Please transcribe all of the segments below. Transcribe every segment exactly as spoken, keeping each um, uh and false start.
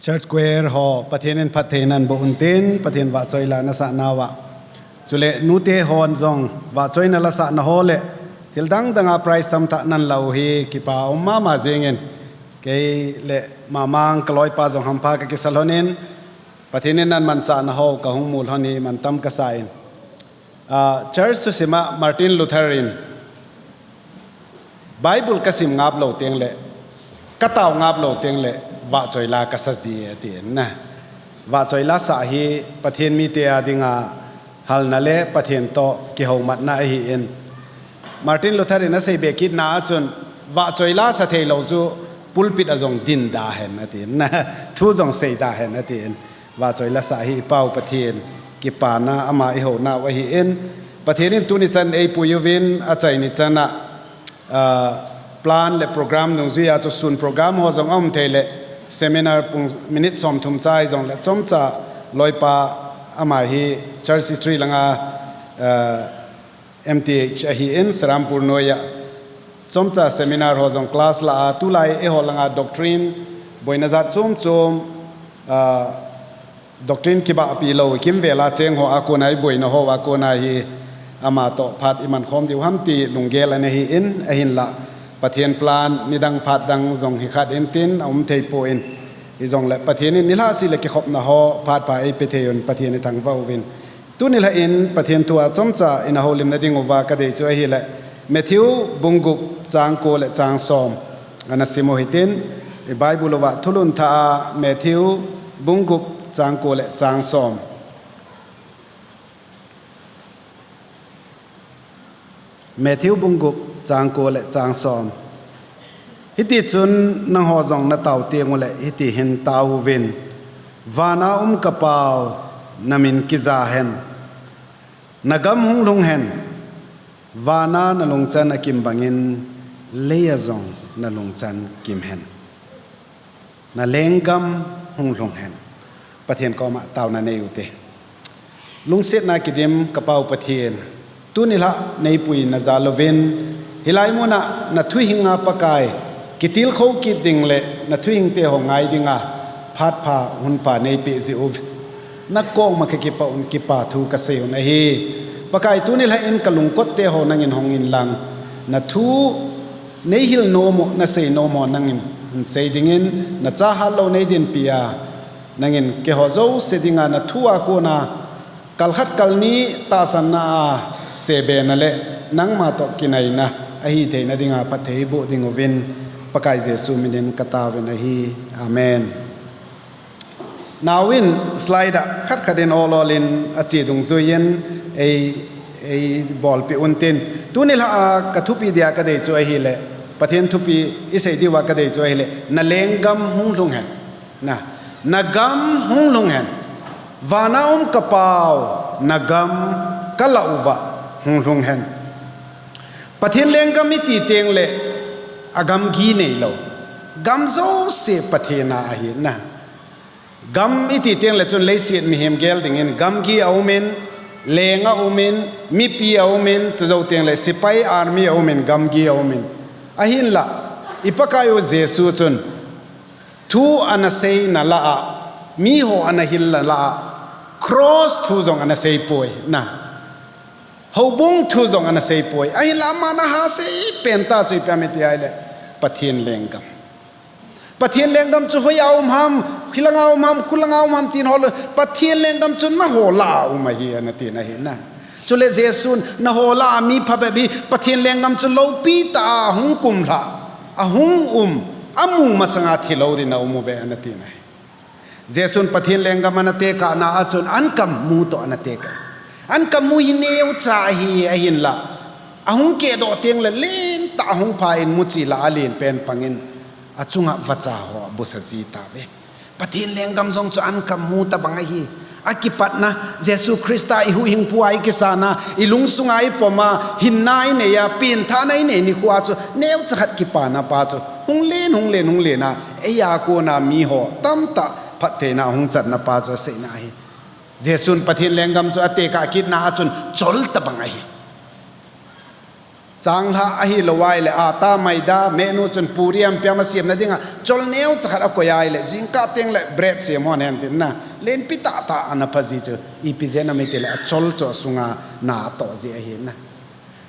Church choir ho, Pathen in phattheinan boh untin, Pathen vahchoi la nasah nauva. Chule nute hon jong vahchoina lasah naho le thil dang danga prize tamtah nanla u hi kipa um mama jingin, kei le mamang kaloipa jong hampha kakisa lhonin, Pathen in nanmanchah naho kahung mu lhon hi mantam kasa in. Ah, church thusima Martin Luther in, Bible kasim ngap lou tengle, katao ngap lou tengle, vahchoi la kasa ji e atin na. Vahchoi la sah hi Pathen mite a dinga halna le Pathen toh kihoumatna ahin. Martin Luther in asei be kitna a chun, vahchoi la sa theilou chu pulpit a jong din da hen atin na. Thu jong sei da hen atin. Vahchoi la sah hi i Pau Pathen kipana ama ihounau ahin. Pathen in tuni chan eipui uvin, achaini chana, ah, plan le program nungjuia chu sun program ho jong aum thei le seminar pung minute somthum chai jongle chomcha loipa ama hi church history langa, ah, M Th ahin Serampore noiya chomcha seminar ho jong class la a, tulai eiho langa doctrine boina jat chom chom, ah, doctrine kibahpi lou kimvel a cheng ho a kona iboina ho a kona hi ama toh phat iman khom diu ham ti lunggel ana hin, ahinla Pathen plan nidang phat dang jong hi khat intin aum thei poi. Hijongle Pathen in nilhah seh le kikhopna ho phat pha eipe thei un Pathen ithangvah uvin. Tuni lhah in Pathen thu a chomcha ina houlimna diuva kadei chu ahile, Matthew bung gup chang ko le chang som ana sim u hitin, i Bible uva thulhun thah a Matthew bung gup chang ko le chang som. Matthew bung gup chang ko le chang som. Hiti chun nangho jong natao teng ule hiti hin tao uvin, Vana um ka Pau, na min kija hen, na gam hung lhung hen, vana na lungchan akim bangin leiya jong na lungchan kim hen. Na lenggam hung lhung hen. Pathen koma taona nei ute. Lungsetna kidim ka Pau Pathen, tuni lhah neipuina jal uvin, hilai muna na thuhing a Pakai kitilkhou kit ding le na thuhing te ho ngai dinga phat pha hun pha neipeh jeh u na koma kakipah un kipa thu kasei un ahi. Pakai, tuni lhah in ka lungkot te ho nangin hong in lang, na thu neihil nom u, nasei nom u nangin hin sei dingin, na cha hatlou neidinpi a, nangin keiho jouse dinga na thu a kona kal khat kal ni tahsanna a sebena le nangma toh kinaina ahi theina dinga phatthei boh ding uvin, Pakai Jesu minin ka taovin ahi. Amen. Nauvin slide a khat khat in ol ol in ache dungjuiyin ei, eibolpeh untin. Tuni lhah a ka thupi dia kadei chu ahile, Pathen thupi isei diuva kadei chu ahile, na lenggam hung lhung hen. Na, na gam hung lhung hen. Vana um ka Pau, na gam ka lah uva hung lhung hen. Pathen lenggam iti tengle, agamgi neilou. Gam jouse Pathen a ahi na. Gam iti tengle chun leiset mihem gel dingin gamgi aumin, leng aumin, mipi aumin, chujou tengle sepai army aumin, gamgi aumin. Ahinla, i Pakai u Jesu chun, thu ana seina lah a, miho ana hilna lah a, cross thu jong ana seipoi na. Houbung thu jong ana seipoi. Ahinla aman aha seipen ta chu ipi ham iti ahile, Pathen lenggam. Pathen lenggam chu hoiya um ham, hilanga um ham, khulanga um ham tin holou. Pathen lenggam chu naho lah a um ahi ana tina ahi na. Chule Jesun naho lah a mi phabep hi Pathen lenggam chu loupi tah a hung kumlhah, ahung um, amu masanga thilou din aum uve ana tina ahi. Jesun Pathen lenggam ana tekahna a chun ankam mu toh ana tekah. Ankam mu hi neocha ahi ahinla, ahung kehdoh tengle lentah ahung pha in muchi lah a alen pen pangin achunga vacha ho abusa ji tauve. Pathen lenggam jong chu ankam mu tobang ahi. Akipatna, Jesu Christa ihuhhingpu a ikisana, ilungsunga ipoma, hinna inei a, penthahna inei nikho a chu neocha khat kipana pa chu hung len, hung len, hung len a, eiya kona miho tamtah phattheina hung channa pa chu aseina ahi. Jesun Pathen lenggam chu atekah kitna a chun chol tobang ahi. Changlhah ahilou ahile, atta maida, menu chun puri ham pi ham asem nadinga, chol neocha khat akoi ahile, jingkah tengle bread sem hon hen tin na, lenpi tahtah ana pha ji chu, ipi jeh ham itile, achol chu asunga na atoh jeh ahi na.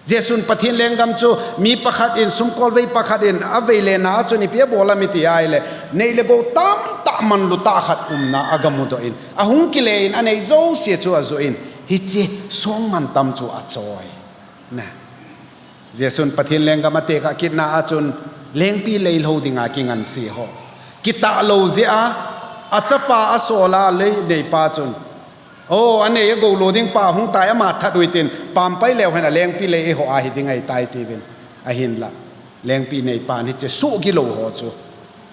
Jesun Pathen lenggam chu mi pakhat in, sumkolvei pakhat in, avei le na a chun ipi abol ham iti ahile, nei le gou tamtah manlutah khat umna agamudoh in, ahung kile in, anei jouse chu ajoh in, hiche songmantam chu achoi. Na. Jesun Pathen lenggam atekah kitna a chun, lengpi leilhou dinga kinganse ho. Kitah lou jeh a, achapa asol a lei neipa chun, o, anei agou lo ding pa hung tai, ama that uvin tin, pampai leu hen alengpi lei eiho ahi ding ahitai tiuvin. Ahinla, lengpi neipan hiche suhgilou ho chu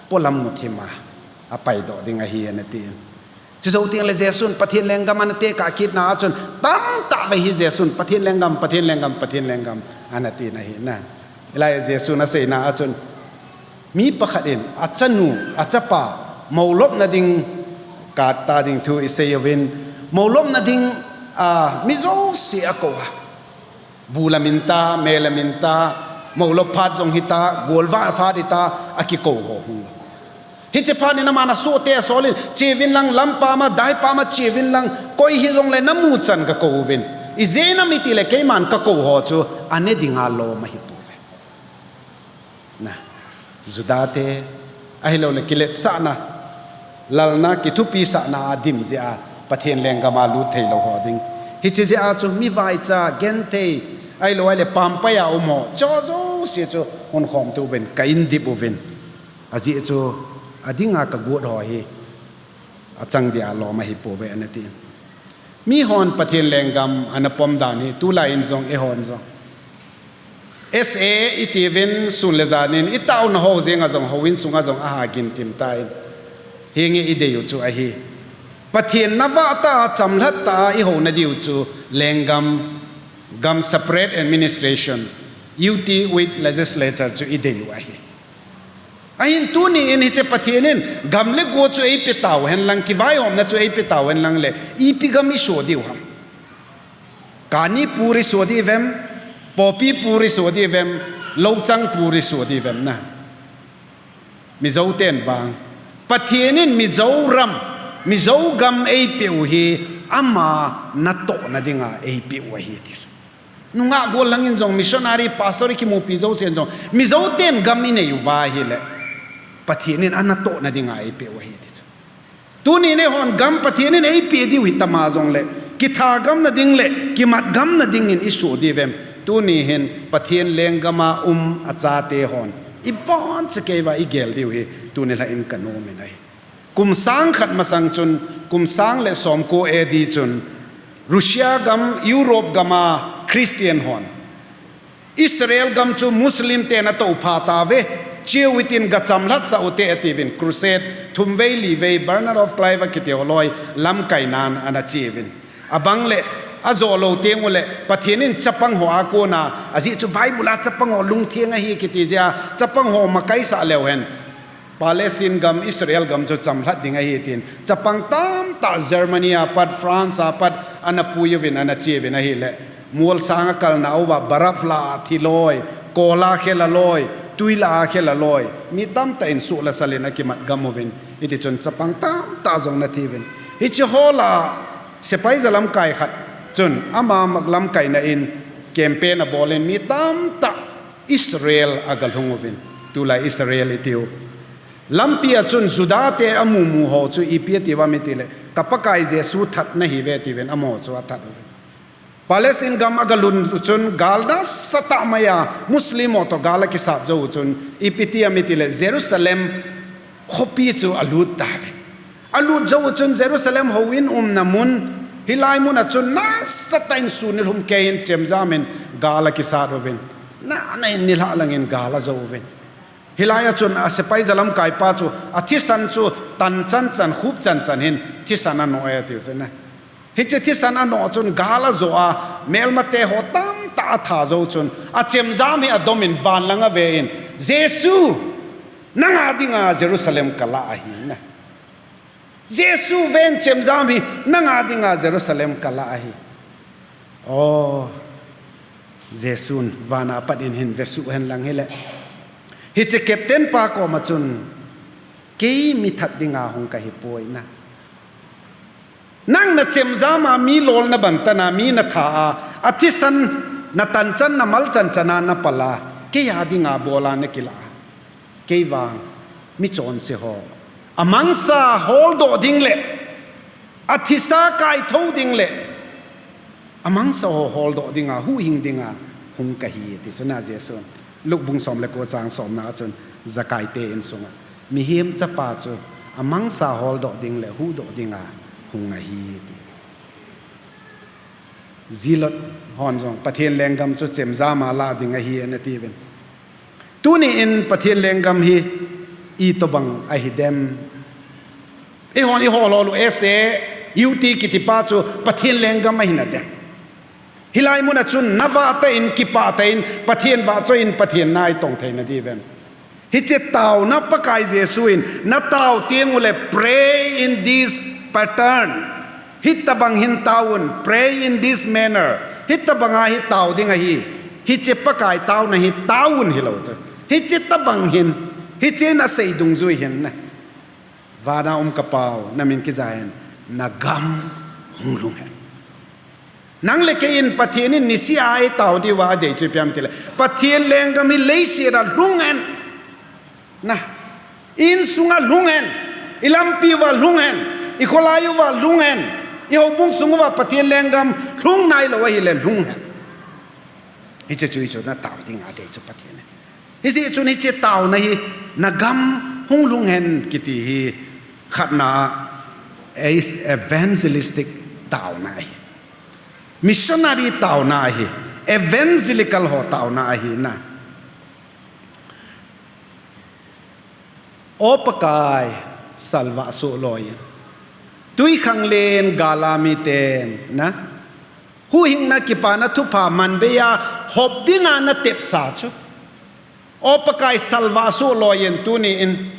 polam muthim a apaidoh ding ahi anatin. Chujou tengle Jesun Pathen lenggam anatekah kitna a chun, tamtah vei hi Jesun Pathen lenggam, Pathen lenggam, Pathen lenggam anatin ahi na. Hilai Jesun aseina a chun, mi pakhat in achanu, achapa, moulopna ding, katta ding thu isei uvin, moulopna ding, a, mi jouse akou a. Bu lam in ta, me lam in ta, moulop phat jong hita, golvah phat hita, akikou ho hung. Hiche phat in aman asohte asol in, cheuvin lang, lampam a, daipam a cheuvin lang, koi hijongle namu chan kakou uvin. Ijeh ham itile keiman kakou ho chu, ane dinga lom ahipouve. Na, Juda te, ahiloule kiletsahna, lalna, kithupisahna a dim jeh a, Pathen lenggam a lut theilou ho ding. Hiche jeh a chu mi vaicha, genthei, ahilou ahile pampai a um ho, chu jouse chu hunkhom tauvin, ka in dip uvin. Ajeh chu, adinga kagot ho hi, achang dia lom ahipouve anatin. Mihon Pathen lenggam ana pom dan hi, tulai in jong, eihon jong. S A itiuvin sun le jan in, itaona ho jenga jong, houin sunga jong, aha gintim tan. Hinge ideiu chu ahi. Pathen navah tah a, chamlhat tah a, ihouna diu chu, lenggam, gam separate administration, U T with legislature chu ideiu ahi. Ahin tuni in hiche Pathen in gam le go chu eipe tau hen lang, kivaihomna chu eipe tau hen lang le, ipi gam iso diu ham? Kani puri so diuvem, popi puri so diuvem, louchang puri so diuvem na. Mizo ten vang. Pathen in Mizoram, Mizo gam eipeu hi ama natohna dinga eipeu ahi ti. Nungah gollhang in jong missionary, pastor ikimupi jousen jong, Mizo ten gam inei uva ahile, Pathen in anatohna dinga eipeu ahi ti chu. Tuni neihon gam Pathen in eipeh diu hitama jongle, kitha gamna ding le, kimat gamna dingin iso diuvem. Tuni hin Pathen lenggam a um achate hon, iboncha keiva igel diu hi, tuni lha in kanom in ahi. Kum sang khat masang chun, kum sang le somko A D chun, Russia gam, Europe gam a Christian hon, Israel gam chu Muslim ten atoupha tauve, cheu hitin gachamlhat sah ute atiuvin, crusade thumvei livei, Bernard of Clive akiti ho loi lamkainan ana cheuvin. Abang le, ajo lou teng ule, Pathen in chapang ho a kona, ajeh chu Bible a chapang ho lungtheng ahi kiti jeh a, chapang ho makaisah leu hen. Palestine gam, Israel gam chu chamlhat ding ahi tin. Chapang tamtah Germany a pat, France a pat, ana pui uvin, ana cheuvin ahile. Mual sang a kalna uva, baraf la a thi loi, kol a khel a loi, tui la a khel a loi. Mi tamtah in suh le sal in akimat gam uvin. Hiti chun chapang tamtah jong ana thi uvin. Hiche ho lah a, sepai jalamkai khat chun, ama mak lamkaina in, campaign abol in, mi tamtah Israel agalhung uvin, tulai Israel itiu. Lampi a chun Juda te amumu ho chu ipi atiuvam itile, ka Pakai Jesu that nahiuve atiuvin, amaho chu athat uvin. Palestine gam agalhun u chun gal nasatah mai a, Muslim ho toh gal akisat jou u chun, ipi tiam itile, Jerusalem khopi chu alut tauve. Alut jou u chun Jerusalem houin umna mun, hilai mun a chun nasatah in sun nilhum keiyin chemjam in gal akisat uvin. Nana in nilhah langin gal ajou uvin. Hilai a chun asepai jalamkai pa chu athisan chu tan chanchan, khup chanchan hin thisan anoh e atiu chu na. Hiche thisan anoh chun gal ajo a, melmate ho tamtah atha jou chun, achemjam hi adom in van lang ave in, Jesu, nanga dinga Jerusalem kalah ahi na. Jesu ven chemjam hi, nanga dinga Jerusalem kalah ahi. Oh. Jesun vana pat in hin vesuh hen lang hile, hiche captain pa koma chun, kei mi that dinga hung kahi poi na. Nang na chemjam a mi lolna bang tana mi na tha a, athisan na tanchan na malchan chana na pal a, kei a dinga bol a na kila. Kei vang mi chonse ho amangsa holdoh ding le, athisa kaitho ding le, amangsa ho holdoh dinga, huhhing dinga hung kahi, ti chu na Jesun. Luke bung som le ko chang somna a chun, Zakai te insunga mihem chapa chu amangsa holdoh ding le huhdoh dinga hung ahi, ti. Zealot hon jong Pathen lenggam chu chemjam a la ding ahi ana tiuvin. Tuni in Pathen lenggam hi itobang ahi dem? Eihon ihol hol u S A U T kiti pa chu Pathen lenggam ahi na dem? Hilai mun a chun na vah tah in, kipah tah in, Pathen vahchoi in, Pathen na itong thei na diuvem? Hiche taona Pakai Jesu in, na tao teng ule, pray in this pattern. Hitabang hin taovun, pray in this manner. Hitabang a hi tao ding ahi. Hiche Pakai taona hi taovun hilou chu. Hiche tabang hin, hiche in asei dungjui hin na. Vana um ka Pau, na min kija hen, na gam hung lhung hen. Nang le kei in Pathen in nisih a itao diuva adei chu ipi ham itile, Pathen lenggam hi leiset a lhung hen. Na, i insunga lhung hen, i lampi uva lhung hen, i kholai uva lhung hen, i houbung sung uva Pathen lenggam lhung nailou ahile lhung hen. Hiche chu i chu na tao dinga adei chu Pathen in. Hijeh chun hiche taona hi, na gam hung lhung hen kiti hi, khatna a, is evangelistic taona ahi. Missionary taona ahi. Evangelical ho taona ahi na. O Pakai, salvah soh loi in. Twikhanglen gala miten na, huhhingna kipana thupha manbeiya hop dinga na tepsa chu, O Pakai, salvah soh loi in tuni in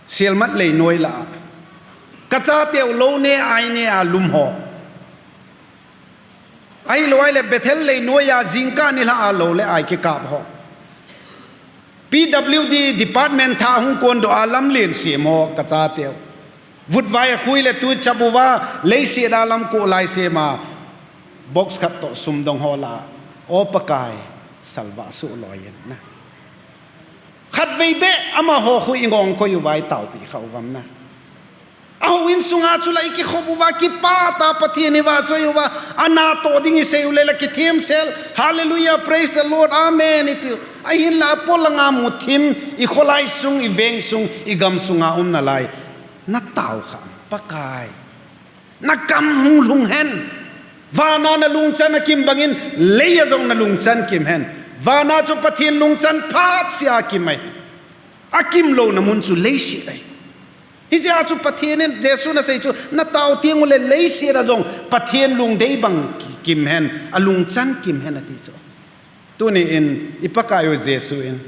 Sielmat leinoi lah a, ka chateu lou ne ai ne a lum ho, ahilou ahile Bethel leinoi a jingkah nilhah a lou le ai kikap ho, P W D department thah hung kondoh a lamlen sem ho ka chateu, vutvai a khui le tu chap uva leiset a lamkoh lai sem a box khat toh sum dong ho lah a, O Pakai, salvah soh loi in na. Khatvei beh amaho khu i ngong koi uva i taopi kha uvam na. A houin sunga chu la i kikhop uva, kipah tah a Pathen i vahchoi uva, a natoh ding i sei u le la kithemsel, Hallelujah, praise the Lord, Amen i tiu. Ahinla apolanga muthim, i kholai sung, i veng sung, i gam sunga um nalai, na tao kha, Pakai, na gam hung lhung hen. Vana na lungchan akim bangin, leiya jong na lungchan kim hen. Vana chu Pathen lungchan phat sea kim ahi. Akim louna mun chu leiset ahi. Hijeh a chu Pathen in, Jesun asei chu, na tao teng ule leiset a jong Pathen lungdei bang ki-, kim hen, alungchan kim hen ati chu. Tuni in, i Pakai u Jesu in,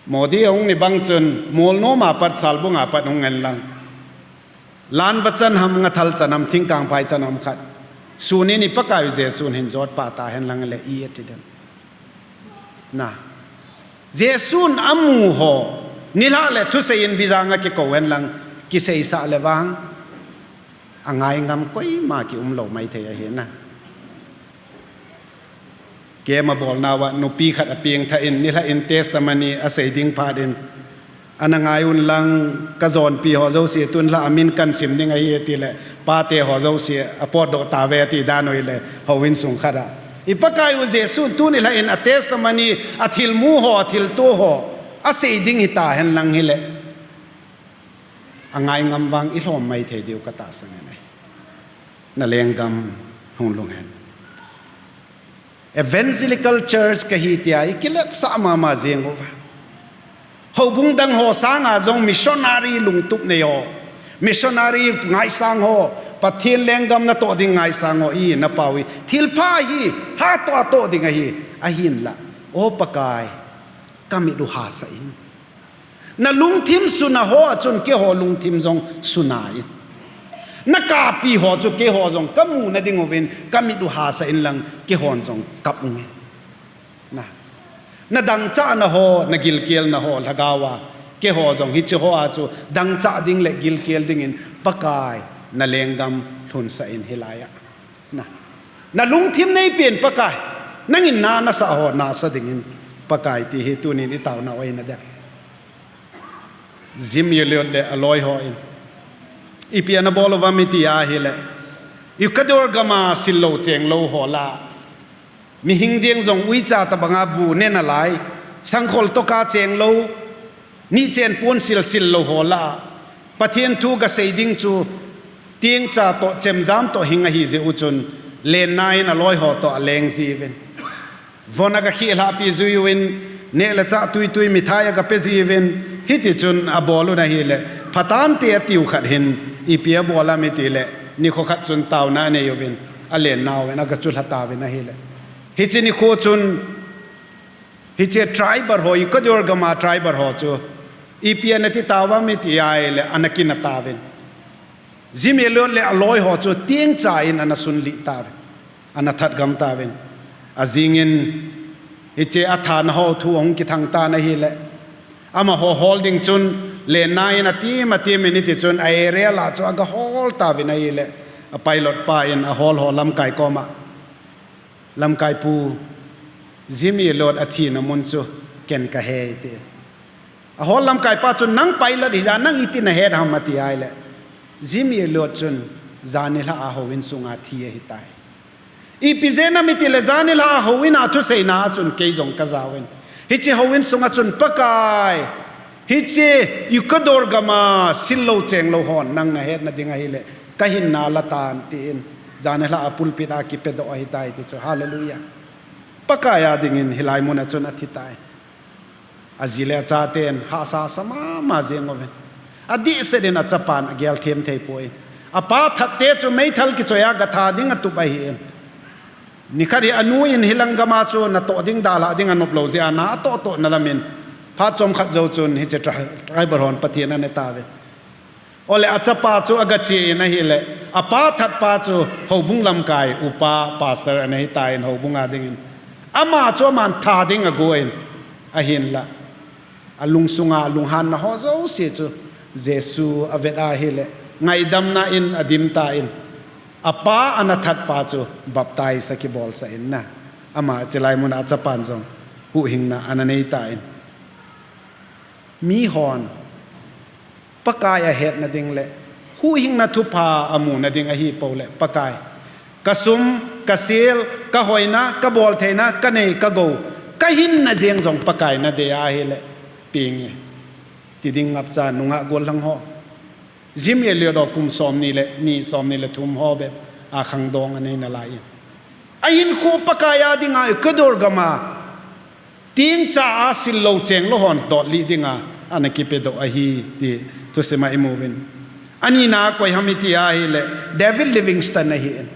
Modi ahung ni bang chun, molnom a pat, salbung a pat hung hen lang. Lan vachan ham, ngathal chan ham, thingkang phai chan ham khat, sun in i Pakai u Jesun hin jotpah ta hen lang le i ati dem? Na, Jesun amu ho, nilhah le thusei in bijang a kikou hen lang, kiseisah le vang, angai ngam koima kium lou maithei ahi na. Camp abolna uva nupi khat apengthah in, nilhah in testimony asei ding phat in, ana ngai un lang, ka jonpi ho jouse, tun lha amin kan sim ding ahi tile, pate ho jouse apotdoh tauve ati dan u hile, houin sung khat a, i Pakai u Jesun tuni lha in a testimony, athilmu ho, athilto ho asei ding hita hen lang hile, angai ngam vang i lhom maithei diu ka tahsan e. Na lenggam hung lhung hen. Evangelical Church kahi tia i kiletsah mama jeng uva, houbung dang ho sanga jong missionary lungtup nei ho, missionary ngaisang ho, Pathen lenggam natoh ding ngaisang ho i na pau hi, thilpha hi, hatoh atoh ding ahi, ahinla, O Pakai, ka mit u hasah in. Na lungthim suna ho a chun keiho lungthim jong suna in. Nakapi ho chu keiho jong kamu nading uvin, kamit u hasa inlang keihon jong kap unge. Na, nadangchahna ho, nagilkelna ho lhagao a, keiho jong hiche hoa chu dangchah ding le gilkel dingin Pakai nalenggam lhunsah in hilai a. Na, nalungthim neipen Pakai, nangin na nasah ho nasa dingin Pakai ti hi tunin itaona u ahi nadem. Jim Elliot le aloi hon ipi anabol uvem iti ahile, Ecuador gama sillou chenglou ho lah a, mihing jeng jong uicha tobanga bu ne nalai, sangkhol toka chenglou, nichen pon sil sillou ho lah a, Pathen thu gasei ding chu tengcha toh chemjam toh hing ahijeh u chun, lenna in aloi ho toh aleng jiuvin, von agakhih lhahpi jiuvin, neh le chah tuitui mithai agape jiuvin, hitichun abol un ahile, phatante atiu khat hin ipi abol ham itile, nikho khat chun taona anei uvin, alenna uvin agachulha tauvin ahile, hiche nikho chun hiche tribal ho, Ecuador gama tribal ho chu ipi anati tauvem iti ahile, anakina tauvin, Jim Elliot le aloi ho chu tengcha in anasunlih tauvin, anathat gam tauvin. Ajingin hiche athana ho thu ahung kithang tan ahile, amaho hol ding chun lenna in atim atim in hitichun a area lah chu agahol tauvin ahile, a pilot pa in ahol ho lamkai koma, lamkai pu, Jim Elliot athina mun chu ken kahe ati. Ahol lamkai pa chun, nang pilot hija nang iti nahet ham ati ahile, Jim Elliot chun, janilhah a houin sunga thi ahitai. Ipi jeh ham itile janilhah a houin a thuseina a chun kei jong kajaovin, hiche houin sunga chun Pakai, hiche Ecuador gama sillou chenglou hon nang nahetna ding ahile, kahinna latan tin, janilhah a pulpit a kipedoh ahitai ti chu, hallelujah. Pakai a dingin hilai muna chun athitai. Aji le achaten hahsa sa mama jeng uvin, adihset in achapan agel them theipoi. Apa thatte chu meithal kichoi a gatha ding atup ahin, nikhat hi anu in hilang gama chu natoh ding dalhah ding anoplou jeh a na atohtohna lamin, phat chomkhat jou chun hiche tri-, tribal hon Pathen anetauvin. Ole achapa chu agache in ahile, apa thatpa chu houbung lamkai upa pastor anahitan houbunga dingin, ama chu aman tha ding agon, ahinla alungsunga lunghanna ho jouse chu Jesu avet ahile, ngaidamna in adimtan, apa anathatpa chu baptize akibolsah in, ama chulai muna achapan jong huhhingna ananeitan. Mihon Pakai ahetna ding le huhhingna thupha amuna ding ahipoule, Pakai, kasum, kasel, kahoina, kaboltheina, kanei kagou, kahinna jeng jong Pakai nadei ahile, penge, tiding ngapcha nungah gollhang ho, Jim Elliot ho kum somni le ni, somni le thum ho bep a khangdong anei nalai in, ahinkho Pakai a dinga Ecuador gama tengcha a sillou chenglou hon dotlih dinga anakipedoh ahi ti thusima imuvin. Anina koi ham iti ahile, David Livingstone ahin.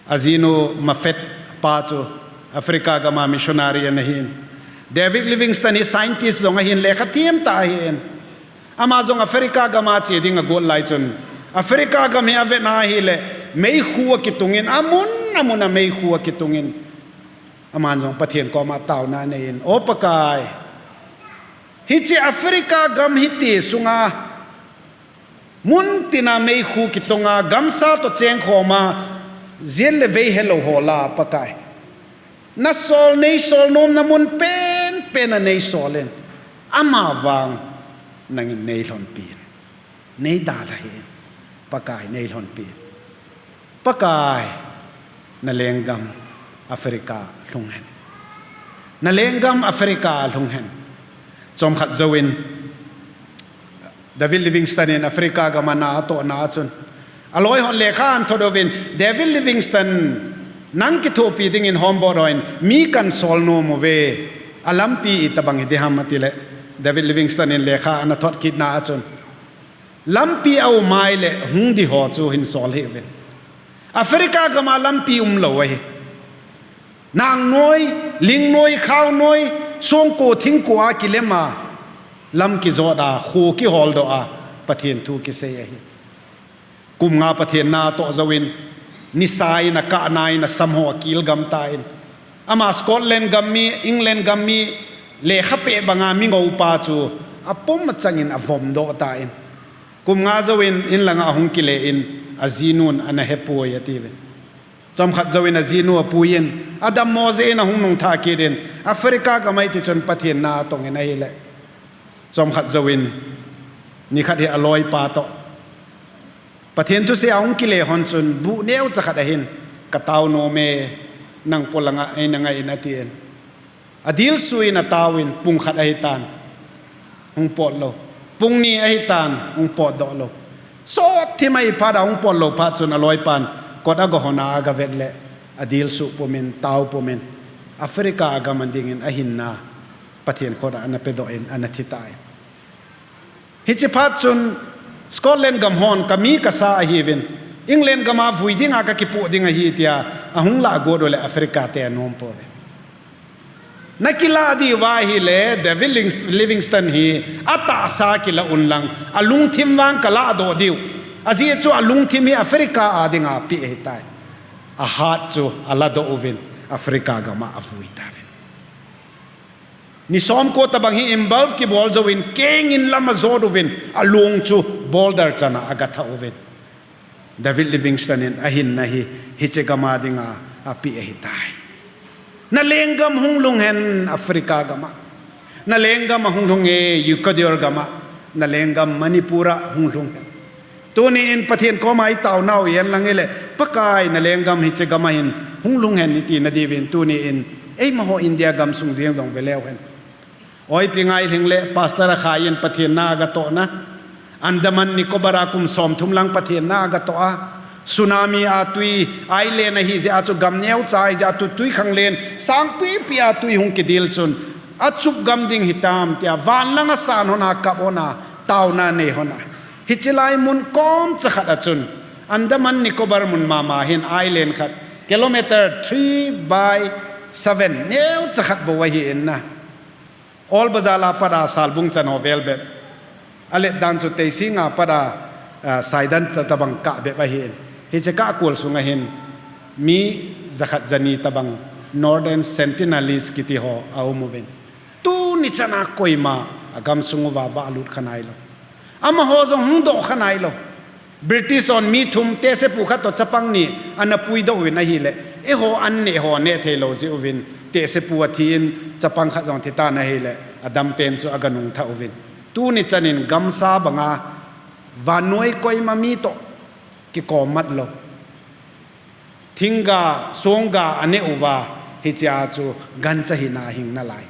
Ajinu Moffat pa chu Africa gama missionary anahin. David Livingstone hi scientist jong ahin, lekha themtah ahin. Ama jong Africa gama che ding agot lai chun, Africa gam hi avetna ahile, meikhu akitungin, amun amuna meikhu akitungin, aman jong Pathen koma taona aneiyin, O Pakai, hiche Africa gam hiti sunga muntina meikhu kitonga gamsa toh chengkhoma, jel le vei helou ho lah a Pakai, nasol, neisol nomna mun penpen a neisolin, amavang nangin neilhonpin, neidalhahin, Pakai neilhonpin. Pakai, nalenggam Africa lhunghen. Nalenggam Africa lhunghen. Chomkhat jouvin David Livingstone in Africa gam ana atohna a chun, aloi hon lekha ahin thot uvin, David Livingstone, nang kithopi dingin Humboldt hon mi kahin sol nom uve, alampi itobang hiding ham atile, David Livingstone in lekha ana thot kitna a chun, lampi aum ahile hung ding ho chu hin sol hih uvin. Africa gama lampi umlou ahi. Nangnoi, lingnoi, khaonoi, songko, thingko a kilema, lam kijot a, kho kiholdoh a, Pathen thu kisei ahi. Kum nga Pathen na atoh jouvin, nisa in akah na in asam ho akil gam tan. Ama Scotland gam mi, England gam mi, lekha peh banga mingou pa chu apum achangin avom doh tan. Kum nga jouvin in langa ahung kile in, ajinun ana hepoi atiuvin. Chomkhat jouvin ajinu apuiyin, adammo jeh in ahung nungtha kit in, Africa gam a hiti chun Pathen na atongin ahile. Chomkhat jouvin, nikhat hi aloipa toh Pathen thusei a hung kile hon chun, bu neocha khat ahin, ka tao nom e, nang polanga eina ngai in atin. Adilsu in ataovin, pung khat ahitan, hung pot lou. Pung ni ahitan, hung potdoh lou. Sot thim ahi phat a hung pot lou phat chun aloipan kot agahon a agavet le, adilsu pumin, tao pumin, Africa agam a dingin ahinna Pathen khut a ana pedoh in, ana thi tai. Hiche phat chun Scotland gam hon ka mi ka sa ahiuvin, England gam a vui dinga ka kipoh ding ahi tia ahung lah got u le Africa te anom pouve. Na kilah diu va ahile, David Lings-, Livingstone hi atahsa kilah un lang, alungthim vang ka lahdoh diu. Ajeh chu alungthim hi Africa a dinga peh ahitai. Ahat chu aladoh uvin, Africa gam a avui tauvin. Ni somko tabang hi in bulb kibol jouvin, kengin lam ajot uvin, along chu boulder chan a agatha uvin. David Livingstone in ahinna hi, hiche gam a dinga apeh ahitai. Na lenggam hung lhung hen, Africa gam a. Na lenggam ahung lhung e, Ecuador gam a. Na lenggam Manipur a hung lhung hen. Tuni in Pathen koma i taonau i en lang ile, Pakai, na lenggam hiche gam a hin hung lhung hen i tina diuvin, tuni in eima ho India gamsung jeng jong ve leu hen. Oipi Ngailhing le Pastor Akhai in Pathen na agatoh na, Andaman Nicobar a kum somthum lang Pathen na agatoh a, tsunami a tui, island ahi jeh a chu gam neocha ahi jeh a chu tui khanglen, sangpipi a tui hung kidil chun, achup gam ding hitam tia, van lang a san hon a kap hon a, taona nei hon a. Hiche lai mun komcha khat a chun, Andaman Nicobar mun mama hin island khat, kilometer three by seven, neocha khat bou ahi in na. Old Bazar a pat a Salbung chan ho vel bep. Alet dan chu Teising a pat a, ah, Saidan cha tabang kah bep ahi in. Hiche kah kol sung a hin mi jakhat jani tabang Northern Sentinelese kiti ho aum uvin. Tuni chan a koima agamsung uva valut kha nailou. Amaho jong hung doh kha nailou. British hon mi thum, tehsepu khat toh chapang ni ana puidoh uvin ahile, eiho an neh ho neh theilou jeh uvin, tehsepu athi in chapang khat jong thi tan ahile, adam pen chu aga nungtha uvin. Tuni chan in gamsa banga vannoi koima mi toh kikom mat lou. Thingga, songga aneh uva, hichea chu gancha hina hing nalai.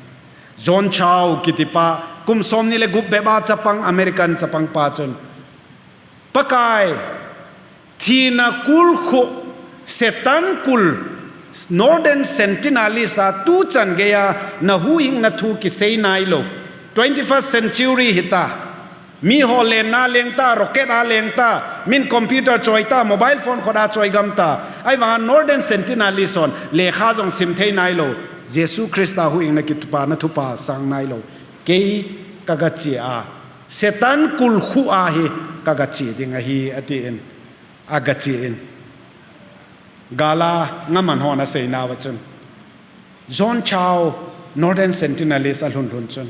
John Chau kiti pa, kum somni le gup bep a chapang, American chapang pa chun, Pakai, thina kulkhuh, Satan kul, Northern Sentinelese a tuchan geiya na huhhingna thu kisei nailou. Twenty-first century hita. Miho lenna leng ta, rocket a leng ta, min computer choi ta, mobile phone khut a choi gam ta. Ahivanga Northern Sentinelese hon lekha jong sim thei nailou. Jesu Christa huhhingna kipana thupha sang nailou. Kei kaga che a, Satan kulkhuh a hi kaga che ding ahi, atin. Aga che in. Gal a ngaman hon aseinauva chun, John Chau, Northern Sentinelese alhun lhun chun,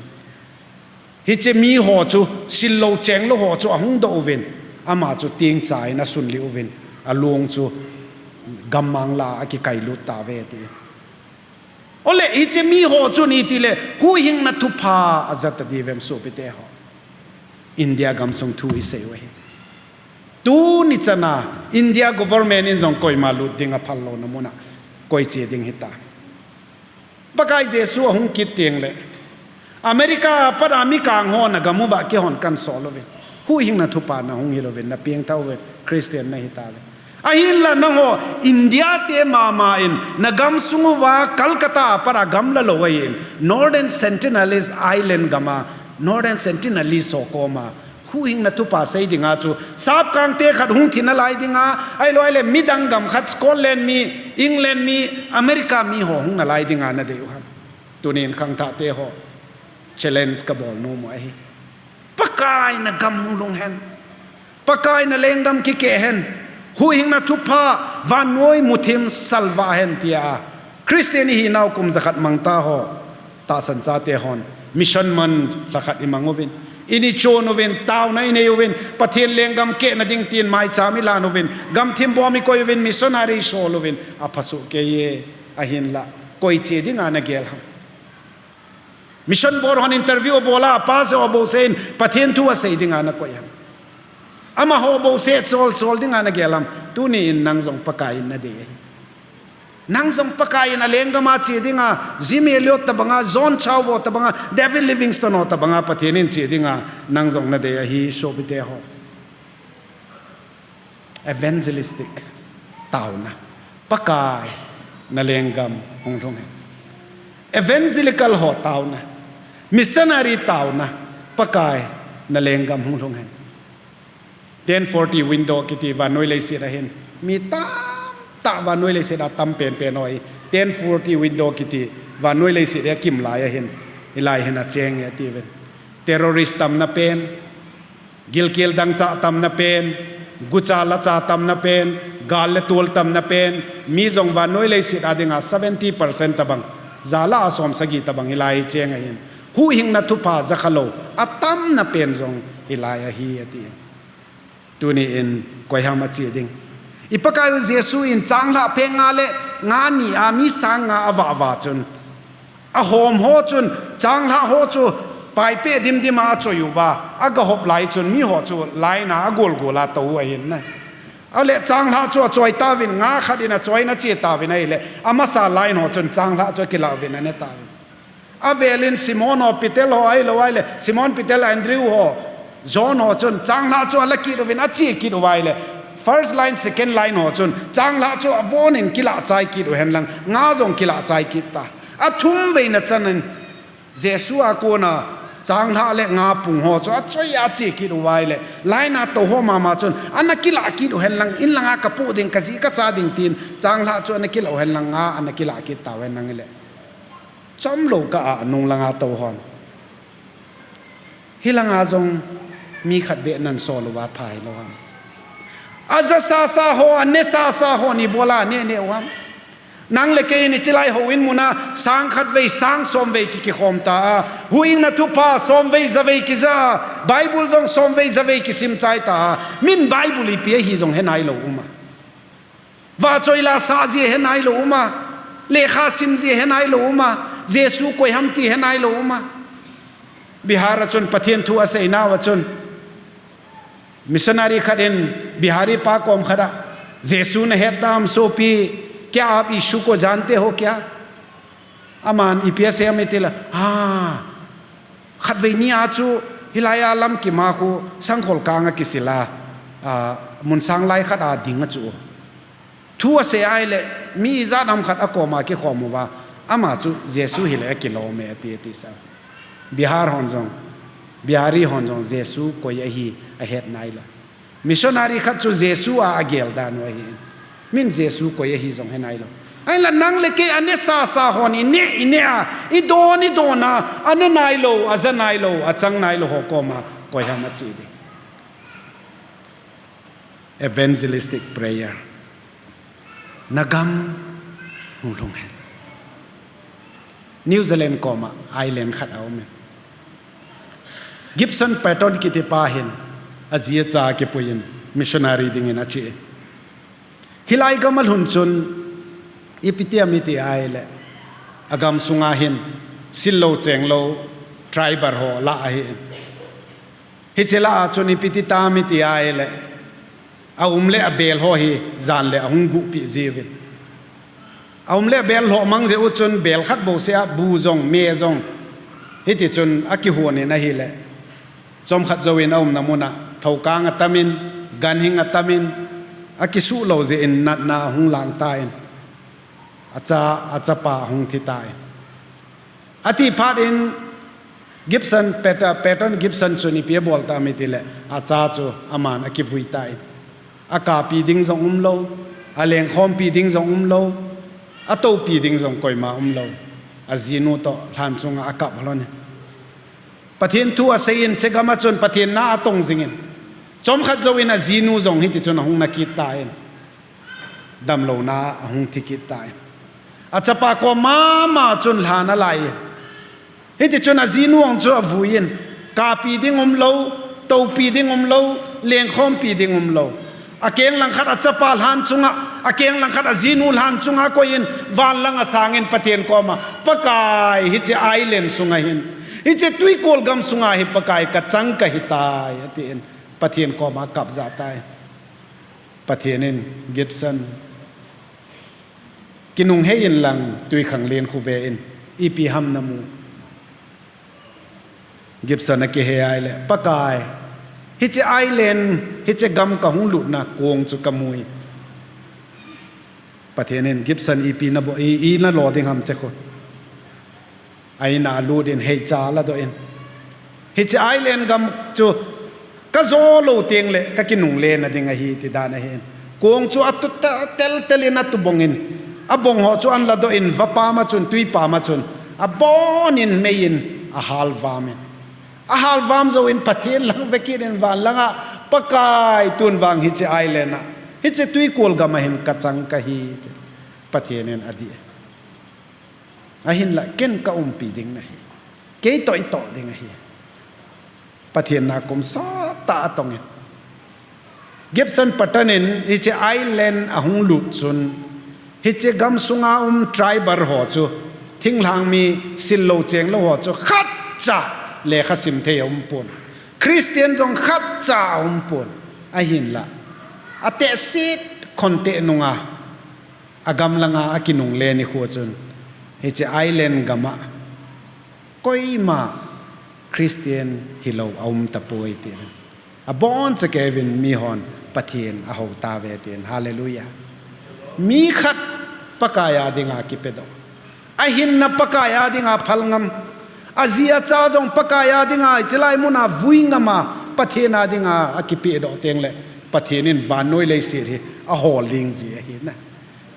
hiche miho chu, sil lou cheng lou ho chu ahung doh uvin, ama chu tingcha in asunlih uvin, along chu gammang lah a akikailut tauve, atin. Ole, hiche miho chun itile, huhhingna thupha aja tadiuvem sopite ho. India gamsung thu isei u ahi. Tuni chana India government in jong koima lut ding aphal louna muna koi che ding hita. Pakai Jesu ahung kit tengle, America a pat a mikang hon agam uva keihon kansol uvin, huhhingna thupha nahung hilouvin, napengthah uvin, Christian nahitauve. Ahinla nangho India te mama in nagamsung uva Calcutta a pat a gamla lou ahin, Northern Sentinelese Island gam a, Northern Sentinelese ho koma huhhingna thupha sei dinga chu, sapkangte khat hung thi nalai dinga, ahiloule midang gam khat, Scotland mi, England mi, America miho hung nalai dinga nadei u ham? Tunin khangthahte ho, challenge kabol nom u ahi. Pakai, nagam hung lhung hen. Pakai na lenggam kikeh hen, huhhingna thupha vannoi muthim salvah hen tia Christian ihinau kum jakhat mangta ho tahsan chate hon mission month lhakhat imang uvin, ini chon uvin, tauna inei uvin, Pathen lenggam kehna ding tin maicham ilan uvin, gamthim bom ikoi uvin, missionary isol uvin, aphasuh keiye. Ahinla koi che dinga nagel ham? Mission board hon interview abola, apass ho bouseh in Pathen thu asei dinga nakoi ham? Amaho bouseh chol chol dinga nagel ham? Tuni in nang jong Pakai in nadei ahi. Nang jong Pakai in alenggam a che dinga, Jim Elliot tabanga, John Chau vo tabanga, David Livingstone ho tabanga Pathen in che dinga nang jong nadei ahi, sopite ho. Evangelistic tauna, Pakai na lenggam hung lhung hen. Evangelical ho tauna, missionary tauna, Pakai na lenggam hung lhung hen. Ten forty window kiti vannoi leiset ahin, mi tamtah vannoi leiset a tam penpen ho hi ten forty window kiti vannoi leiset a kimlai ahin, hilai hin acheng e atiuvin. Terrorist tamna pen, gilkel dangchah tamna pen, gucha lacha tamna pen, gal le tol tamna pen, mi jong vannoi leiset a dinga seventy percent tabang, ja lah a somsagi tabang hilai hi cheng ahin, huhhingna thupha jakha lou atamna pen jong hilai ahi atin. Tuni in koi ham ache ding? I Pakaiu Jesu in changlhah pheng nga le nga ni a mi sang nga avah va chun, ahom ho chun, changlhah ho chu paipeh dimdim a achoi uva, agahop lai chun miho chu line a agolgol a tou u ahin na. Ahile changlhah chu achoi tauvin, nga khat in achoiyin ache tauvin ahile, amasa line ho chun changlhah chu akilah uvin ane tauvin. Avelin Simon ho, Peter ho ahilou ahile, Simon Peter, Andrew ho, John ho chun changlhah chu ala kit uvin ache kit uva ahile, first line, second line ho chun changlhah chu abonin kilah chai kit uhen lang, nga jong kilah chai kit ta. Athum veina chan in Jesu a kona changlhah le nga pung ho chu achoi a ache kit uva ahile, line a tou ho mama chun ana kilah kit uhen lang, in langa kapoh ding, kajih kacha ding tin changlhah chu ana kilah uhen lang, nga ana kilah kit tauhen lang ahile, chomlou kah a nung langa tou hon, hilanga jong mi khat beh nan sol uva pha hilou ham? Aja sasa ho, ane sasa hon ibola ane ane u ham? Nang le kei in hichelai houin muna sang khat vei, sang som vei ki kikhom ta a, huhhingna thupha som vei ja vei kija a, Bible jong som vei ja vei kisim chai ta a, min Bible ipi ahi jong he nailou um a? Vahchoi la sah ji he nailou um a, lekha sim ji he nailou um a, Jesu koi ham ti he nailou um a? Bihar a chun Pathen thu aseinauva chun, missionary khat in Bihari pa kom khat a, Jesu nahet tam sopi, kya aap Yishu ko jante ho kya? Aman ipi asei ham itile, ha, khatvei ni a chu hilai a lamkim a khu sangkhol kang a kisil a, a, mun sang lai khat a ding a chu. Thu asei ahile, mi ijat ham khat akom a kikhom uva, ama chu Jesu hile akilom e ati, ati sa. Bihar hon jong, Bihari hon jong Jesu koi ahi ahet nailou. Missionary khat chu Jesu a agel dan u ahi. Min Jesu koi ahi jong he nailou. Ahinla nang le kei ane sasa hon ine, ine a, idon, idon a, ane nailou, aja nailou, achang nailou ho koma koi ham ache ding? Evangelistic prayer. Nagam hung lhung hen. New Zealand koma island khat aumin, Gibson Paton kiti pa hin aji acha kipuiyin missionary dingin ache. Hilai gam alhun chun ipi ti ham iti ahile, agam sunga hin sil lou cheng lou tribal ho lah ahin. Hiche lah a chun ipi ti tam iti ahile, aum le abel ho hi jan le ahung guhpeh jiuvin. Aum le abel lhoh mang jeh u chun bel khat bouseh a bu jong, me jong, hiti chun akihonin ahile, chomkhat jouvin aumna mun a thoukang atamin, ganhing atamin, akisuh lou jeh in natna ahung lang tan, acha, achapa ahung thi tan. Ati phat in Gibson, Pat-, Paton Gibson chun ipi abol tam itile, acha chu aman akivui tan. Akapi ding jong umlou, alengkhompi ding jong umlou, atoupi ding jong koima umlou. Ajinu toh lhan chunga akap lhonin, Pathen thu aseiyin, chegam a chun Pathen na atong jingin, Chomkhat jouvin ajinu jong hiti chun ahung na kit tan, damlouna ahung thi kit tan. Achapa kom mama chun lhan alai in, hiti chun ajinu ang chu avui in, kapi ding umlou, toupi ding umlou, lengkhompi ding umlou. Akeng langkhat achapa lhan chunga, akeng langkhat ajinu lhan chunga koiyin, van langa sangin Pathen koma, Pakai, hiche island sunga hin, hiche twikol gam sunga hi Pakai kachang kahitai, atin Pathen koma akap jahtai. Pathen in, Gibson, kinunghei inlang twikhanglen khu ve in, ipi ham namu? Gibson akihei ahile, Pakai, hiche island, hiche gam kahung lutna kong chu kamui. Pathen in, Gibson, ipi nabol, i, i nalo ding ham, che khu. A-in a alut in, heicha aladoh in, hiche island gam chu kajo lou tengle kakinungle nading ahi, ti dan ahin. Kong chu atu ta, teltel in atubong in, abong ho chu anladoh in, vapam a chun, twipam a chun, abon in mei in ahalvam in. Ahalvam jouvin Pathen lang vekit in van langa, Pakai, tun vang hiche island a, hiche twikol gam a hin kachang kahi, ti Pathen in adih. Ahinla ken kaumpi ding nahi. Kei toh itoh ding ahi. Pathen na kum sottah atong in, Gibson Patton in hiche island ahung lut chun, hiche gam sunga um tribal ho chu, thinglhang mi, sil lou cheng lou ho chu khatcha lekha sim thei aumpon. Christian jong khatcha aumpon. Ahinla, atehset khonteh nunga agam langa akinungle nikho chun, hiche island gam a koima Christian hilou aum tapoi, tin aboncha keivin mihon Pathen ahou tauve, tin. Hallelujah. Mi khat Pakai a dinga kipedoh, ahinna Pakai a dinga phalngam, aji acha jong Pakai a dinga, hichelai muna vui ngam a, Pathen a dinga akipedoh tengle, Pathen in vannoi leiset hi ahol ding ji ahi na.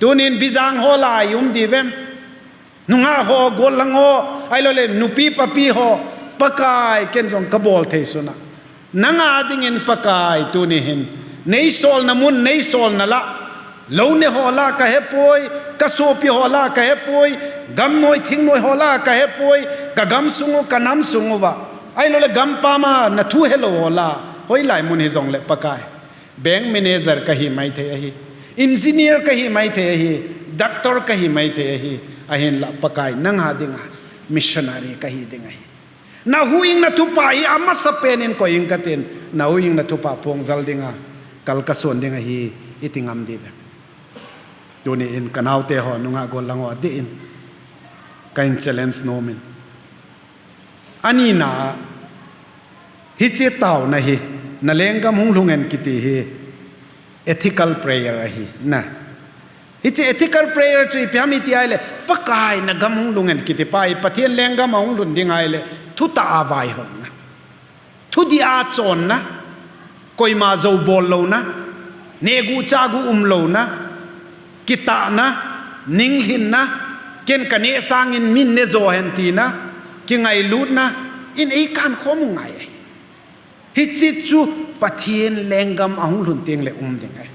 Tunin bijang ho la i um diuvem? Nungah ho, gollang ho, ahiloule nupi papi ho, Pakai, ken jong kabol thei suna, nanga dingin Pakai, tuni hin neisolna mun, neisolna lah, lou ne ho lah kahepoi, kasopi ho lah kahepoi, gamnoi thingnoi ho lah kahepoi, kagamsung u, kanamsung uva, ahiloule gampam a nathu helou ho lah, hoilai mun hijongle Pakai, bank manager kahi maithei ahi, engineer kahi maithei ahi, doctor kahi maithei ahi, ahinla Pakai, nanga dinga missionary kahi ding ahi. Nahuhhingna thupha hi amasapen in koiying katin, nahuhhingna thupha phongjal dinga kal kason ding ahi, iti ngam diuvem? Tuni in kanaote ho, nungah gollang ho adih in kahin challenge nom in. Anina, hiche taona hi, na lenggam hung lhungen kiti hi ethical prayer ahi na. Hiche ethical prayer chu ipi ham iti ahile, Pakai, nagam hung lhungen kiti pa hi Pathen lenggam ahung lhun ding ahile, thutah a vaihomna, thudih a chonna, koima joubol louna, nehguh chahguh umlouna, kitahna, ninglhinna, ken kaneh sangin min nejo hen tina, kingailutna in eikankhom u ngai ahi. Hiche chu Pathen lenggam ahung lhun tengle um ding ahi.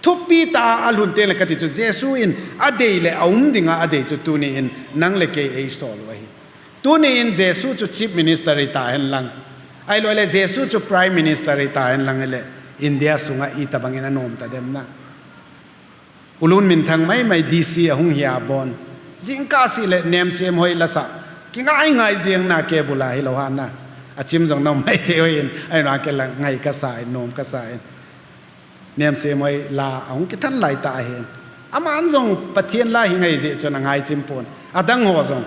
Thupitah a alhun tengle kati chu, Jesu in adei le aum dinga adei chu tuni in nang le kei eisol u ahi. Tuni in Jesu chu Chief Minister hita henlang, ahiloule Jesu chu Prime Minister hita henlang hile, India sunga itobangin anom tadem na? U Lunminthang maimai D C ahung hia bon, jingkah seh le Nemsemhoi lasah, kingai ngai jeng na, cable a hilou hana, achim jong nom maithei hoi in, ahina kei la ngai kasa in, nom kasa in. Nemsemhoi la ahung kithan laitah ahin, aman jong Pathen la hi ngai jeh chun angai chim pon. Adang ho jong,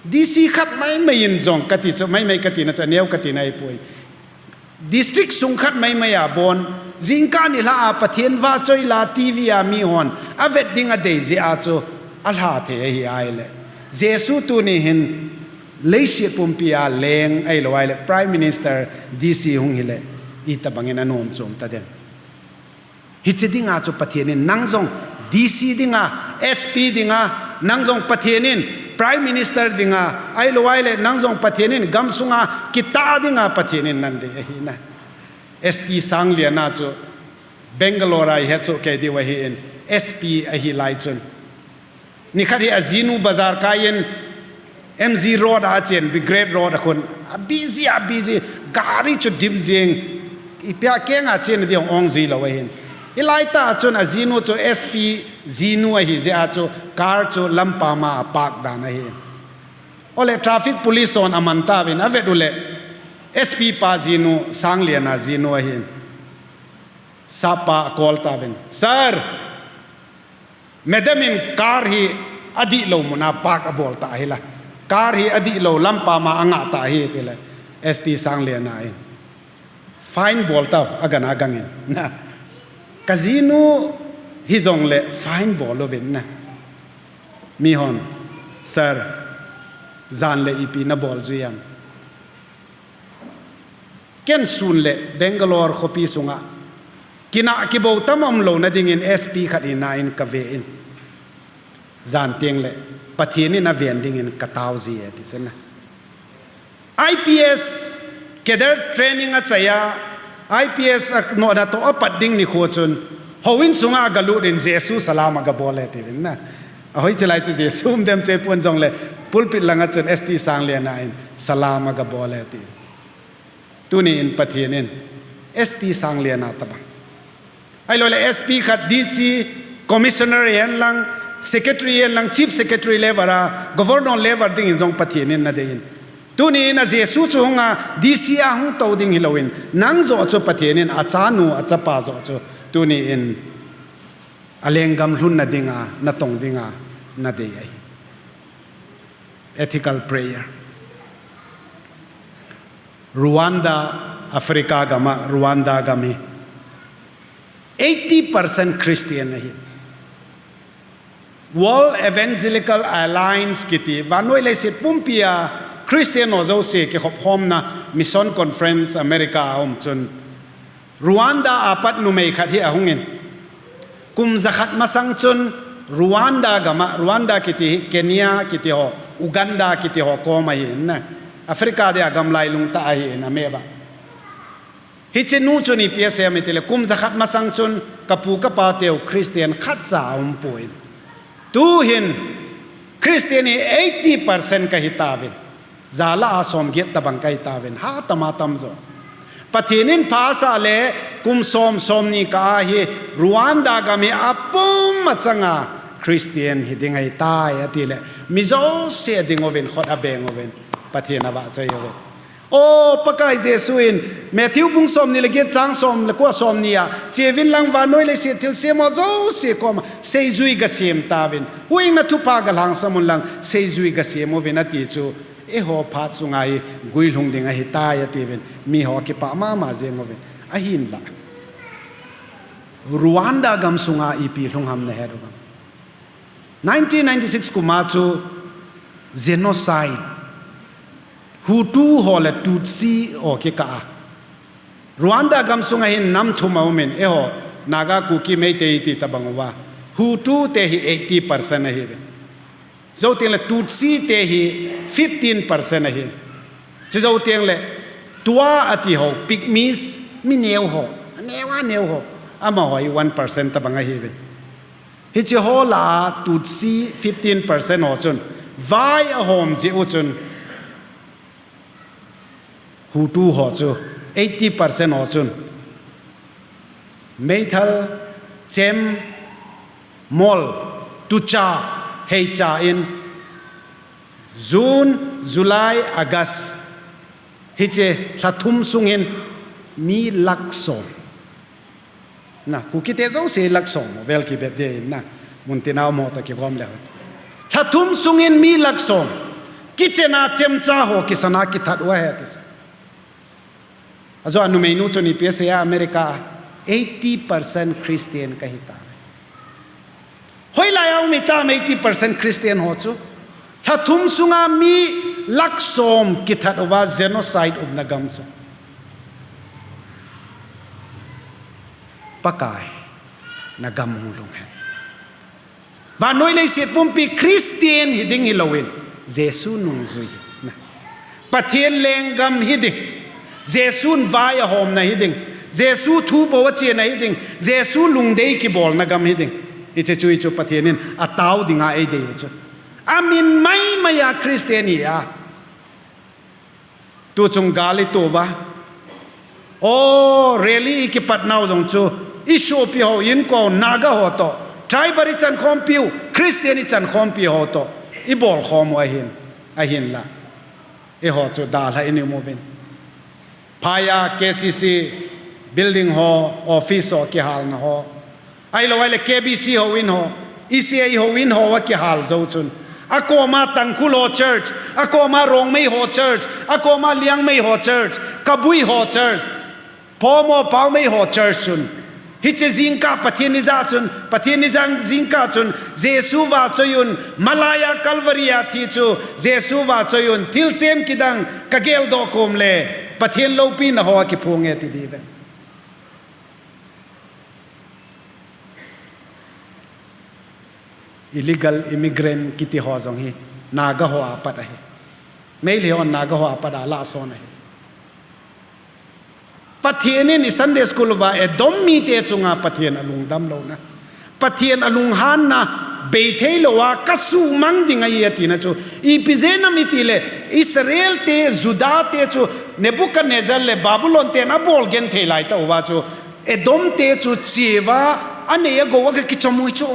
D C khat maimai in jong kati chu, maimai katina chu aneo katina ahipoi, district sung khat maimai a bon, jingkah nilhah a Pathen vahchoi la T V a mihon avet ding adei jeh a chu alha thei ahi ahile, Jesu tuni hin leiset pumpi a leng ahilou ahile Prime Minister, D C hung hile, itobangin anom chom tadem? Hiche dinga chu Pathen in nang jong D C dinga, S P dinga, nang jong Pathen in Prime Minister dinga, ahilou ahile nang jong Pathen in gamsunga kitah dinga Pathen in nadei ahi na. S T Sangliana chu Bangalore a ihet soh kei diu ahin, S P ahi lai chun. Nikhat hi ajinu bazar kai in M G Road a achen, Brigade Road a khun. A busy, a busy. Gari chu dim jing. Ipi a keng a chen ding ong jui lou ahin. Hilai tah chun ajinu chu S P jinu ahi jeh a chu car chu lampam a park dan ahin. Ole traffic police hon aman tauvin avet uleh S P pa jinu, Sangliana jinu ahin. Sap pa a call tauvin. Sir, Madam in car hi adih lou mun a park abol ta ahi la. Car hi adih lou lampam a anga ta ahi tile. S T Sangliana in. Fine bol tau, agang agang in. Na. Ka jinu hi jongle fine bol uvin na. Mihon, sir, jan le ipi nabol jui ham. Ken sun le Bangalore khopi sunga. Kinah kibou tam umlou na dingin S P khat in na in kave in. Jan teng le Pathen in aven dingin katao ji e ti chu na. I P S cadre training achai a, I P S a nona toh apat ding nikho chun, houin sunga agalut in Jesu salam agabol e tivin na. Ahoi chilai chu Jesu um dem chepon jongle pulpit langa chun S T Sangliana in salam agabol e ti. Tuni in Pathen in S T Sangliana tabang. Ahilouleh S P khat D C, Commissioner hihen lang, Secretary hihen lang, Chief Secretary level a, Governor level dingin jong Pathen in nadei in. Tuni in a Jesu chu hunga D C a hung tou ding hilouvin, nang joh chu Pathen in achanu, achapa joh chu tuni in alenggam lhunna dinga, natong dinga, nadei ahi. Ethical prayer. Rwanda, Africa gama, Rwanda gam hi eighty percent Christian ahi. World Evangelical Alliance kiti, vannoi leiset pumpia Christian ho jouse kikhop khomna Mission Conference America a um chun, Rwanda apat numei khat hi ahungin. Kum jakhat masang chun Rwanda gama, Rwanda kiti hi Kenya kiti ho, Uganda kiti ho kom ahi in na. Africa dia gam lailung tah ahi in a map a. Hiche nu chun ipi asei em itile, kum jakhat masang chun kapu kapa teu Christian khatcha aumpoi. Tuhin Christian hi eighty percent kahi tauvin. Jalah a somget tabang kahi tauvin. Hatama tamjo. Pathen in phasah le kum som somni kah a hi Rwanda gam hi apum achanga Christian hiding ahitai atile, mi jouse ading uvin, khut abeng uvin, Pathen avahchoi uvin. O Pakai Jesu in Matthew bung somni le get chang som le ko somni a, cheuvin lang vannoi leiset thilsem ho jouse koma seijui gasem tauvin. Huhhingna thupha galhangsam un lang seijui gasem uvin ati chu, eiho phat sunga hi guilhung ding ahitai atiuvin, miho kipah mama jeng uvin. Ahinla Rwanda gam sunga ipi lhung ham nahet uvem? Nineteen ninety-six kum a chu genocide, Hutu ho le Tutsi ho kikah a. Rwanda gam sunga hin nam thum aumin, eiho Naga, Kuki, Meitei ti tabang uva, Hutu te hi eighty percent ahiuvin. Jou teng le Tutsi te hi fifteen percent ahi. Chujou teng le Twa ati ho, Pygmies, mi neo ho, aneo aneo ho, amaho hi one percent tabang ahiuvin. Hiche ho lah a Tutsi fifteen percent ho chun vai ahom jeh u chun, Hutu ho chu eighty percent ho chun meithal, chem, mol, tucha, heicha in June, July, August, hiche lha thum sungin mi lakh som. Na, Kuki te jouse lakh som vel kibep ding ahi na, muntina um ho toh kigom leu. Lha thum sungin mi lakh som. Kichen a chemcha ho kisan a kithat u ahi ati. Ajou a numeinu chun ipi asei a, America eighty percent Christian kahi tai. Hoilai a um itam eighty percent Christian ho chu? Lha thum sunga mi lakh som kithat uva genocide umna gam chu. Pakai, na gam hung lhung hen. Vannoi leiset pumpi Christian hiding hilouvin, Jesu nungjui hina. Pathen lenggam hiding, Jesun vai ahomna hiding, Jesu thu bou a chena hiding, Jesu lungdei kibolna gam hiding. Hiche chu, hichu Pathen in atao dinga eidei u chu. Amin maimai a Christian hi a. Tuchung gal ito uva. O, rally i kipat nau jong chu, i sopi ho, inko, Naga ho toh, tribal i chankhompi u, Christian i chankhompi ho toh, i bolkhom u ahin, ahinla. Eiho chu dalha i ni umuvin. Phai a K C C building ho, office ho, kihalna ho. Ahilou ahile K B C houin ho, E C A houin ho a kihal jou chun. Akoma Tangkhul ho church, akoma Rongmei ho church, akoma Liangmei ho church, Kabui ho church, Phomo Paomei ho church chun. Hiche jingkah Pathen ni jah chun, Pathen ni jang jingkah chun, Jesu vahchoiyun, malai a Calvary a thi chu, Jesu vahchoiyun, thilsem kidang, kageldoh kom le, Pathen loupina ho akiphong e ti diuve. Illegal immigrant kiti ho jong hi Naga ho a pat ahi. Meitei hon Naga ho a pat a lahson ahi. Pathen in i Sunday school uva Edom mite chunga Pathen alungdam louna, Pathen alunghanna, bei thei lou a kasuhmang ding ahi atina chu. Ipi jeh ham itile Israel te, Juda te chu Nebuchadnezzar le Babylon ten abol genthei laitah uva chu Edom te chu cheuva anei agou a kichom u chu.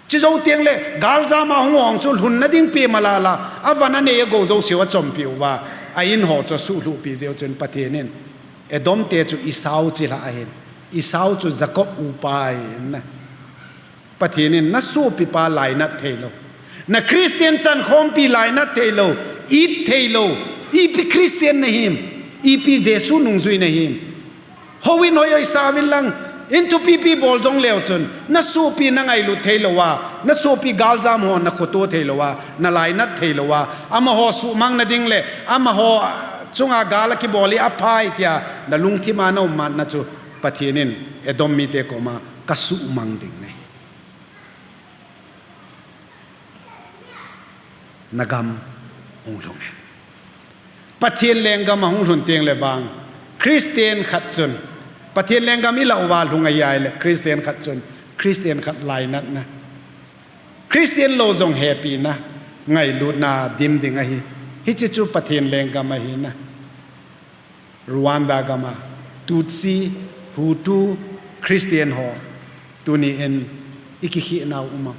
Chujou teng le galjam a hung hong chu lhunna ding pe malala, avan anei agou jouseu achompi uva, a in ho chu asuhlhuhpi jeh u chun Pathen in Edom te chu Esau chilhah ahin, Esau chu Jacob upa ahin. Pathen in nasopipa lainat theilou, na Christian chankhompi lainat theilou, it theilou, ipi Christian nahim, ipi Jesu nungjui nahim. Houin hoihoisa uvin lang, in thupipi bol jong leu chun, nasopi nangailut theilouva, nasopi galjam ho nakhoto theilouva, nalainat theilouva, amaho suhmang nading le, amaho chunga gal akibol hi aphai tia nalungthima naummatna chu, Pathen in Edom mite koma kasuhmang ding nahi. Nagam hung lhung hen. Pathen lenggam ahung lhun teng le vang, Christian khat chun, Pathen lenggam ilah uva lhung ahi ahile, Christian khat chun, Christian khat lainatna, Christian lou jong hepina, ngailutna dim ding ahi. Hiche chu Pathen lenggam ahina. Rwanda gam a Tutsi, Hutu, Christian ho tuni in ikikhehna um am?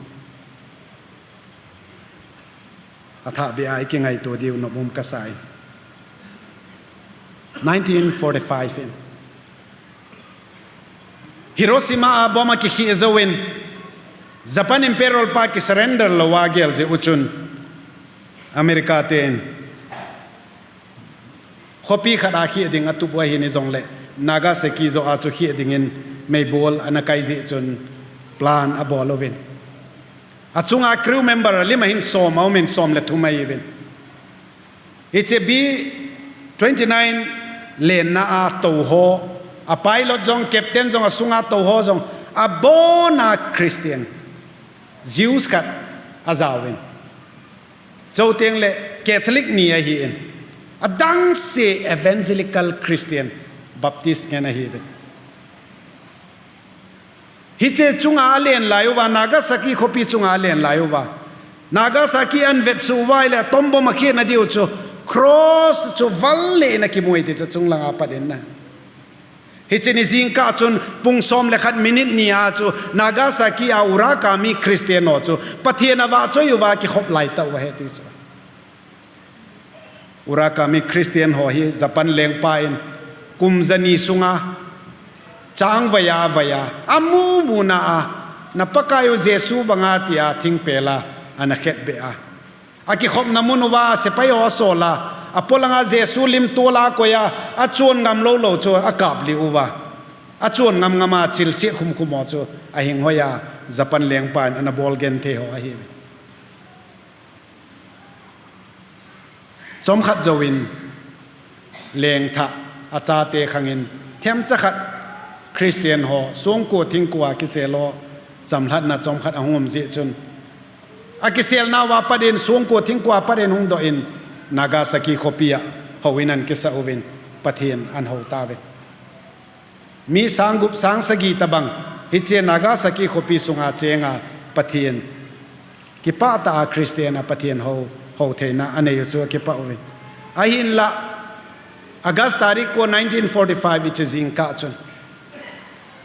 Athahbeh a ikingaito diu nom um kasa in. Nineteen forty-five in Hiroshima a bomb akikheh jouvin, Japan Emperor pa kisurrender louva agel jeh u chun, America ten khopi khat a kheh ding atup u ahin, hijongle Nagasaki joh a chu kheh dingin meibol ana kai jeh chun plan abol uvin. Achunga crew member alim ahin som aumin, som le thum ahiuvin. Hiche B twenty-nine lenna a tou ho, a pilot jong, captain jong, asunga tou ho jong, abona Christian, Jews khat ajauvin. Chuteng le Catholic ni ahin, adangse Evangelical Christian, Baptist ngen ahiuvin. Hiche chunga alen lai uva, Nagasaki khopi chunga alen lai uva, Nagasaki ahin vetsuh uva ahile atom bomb akhehna diu chu, cross chu val le in akimu e ti chu chunglanga pat in na. Hiche ni jingkah chun pung som le khat minute ni a chu Nagasaki a Urakami Christian ho chu Pathen avahchoi uva kikhop laitah u ahi tiu chu. Urakami Christian ho hi Japan lengpa in kum jani sunga changvai a avai a, amu muna a, na Pakai u Jesu banga tia thingpel a ana khetbeh a, akikhopna mun uva sepai ho asol a, apolanga Jesu lim tol a akoi a, achon ngam lou lou chu akaplih uva, achon ngam ngam a chilseh khum khum ho chu ahinghoi a, Japan lengpa in ana bol genthei ho ahi. Chomkhat jouvin lengthah achate khangin themcha khat Christian ho songko thingko a kisel ho chamlhatna chomkhat ahung um jeh chun, akiselnauva pat in songko thingko a pat in hung doh in Nagasaki khopi a houin ahin kisah uvin Pathen ahin hou tauvin. Mi sang gup sang sagi tabang hiche Nagasaki khopi sunga chenga Pathen kipah tah a Christian a Pathen hou, hou theina anei u chu akipah uvin. Ahinlah August tarik ko nineteen forty-five hiche jingkah chun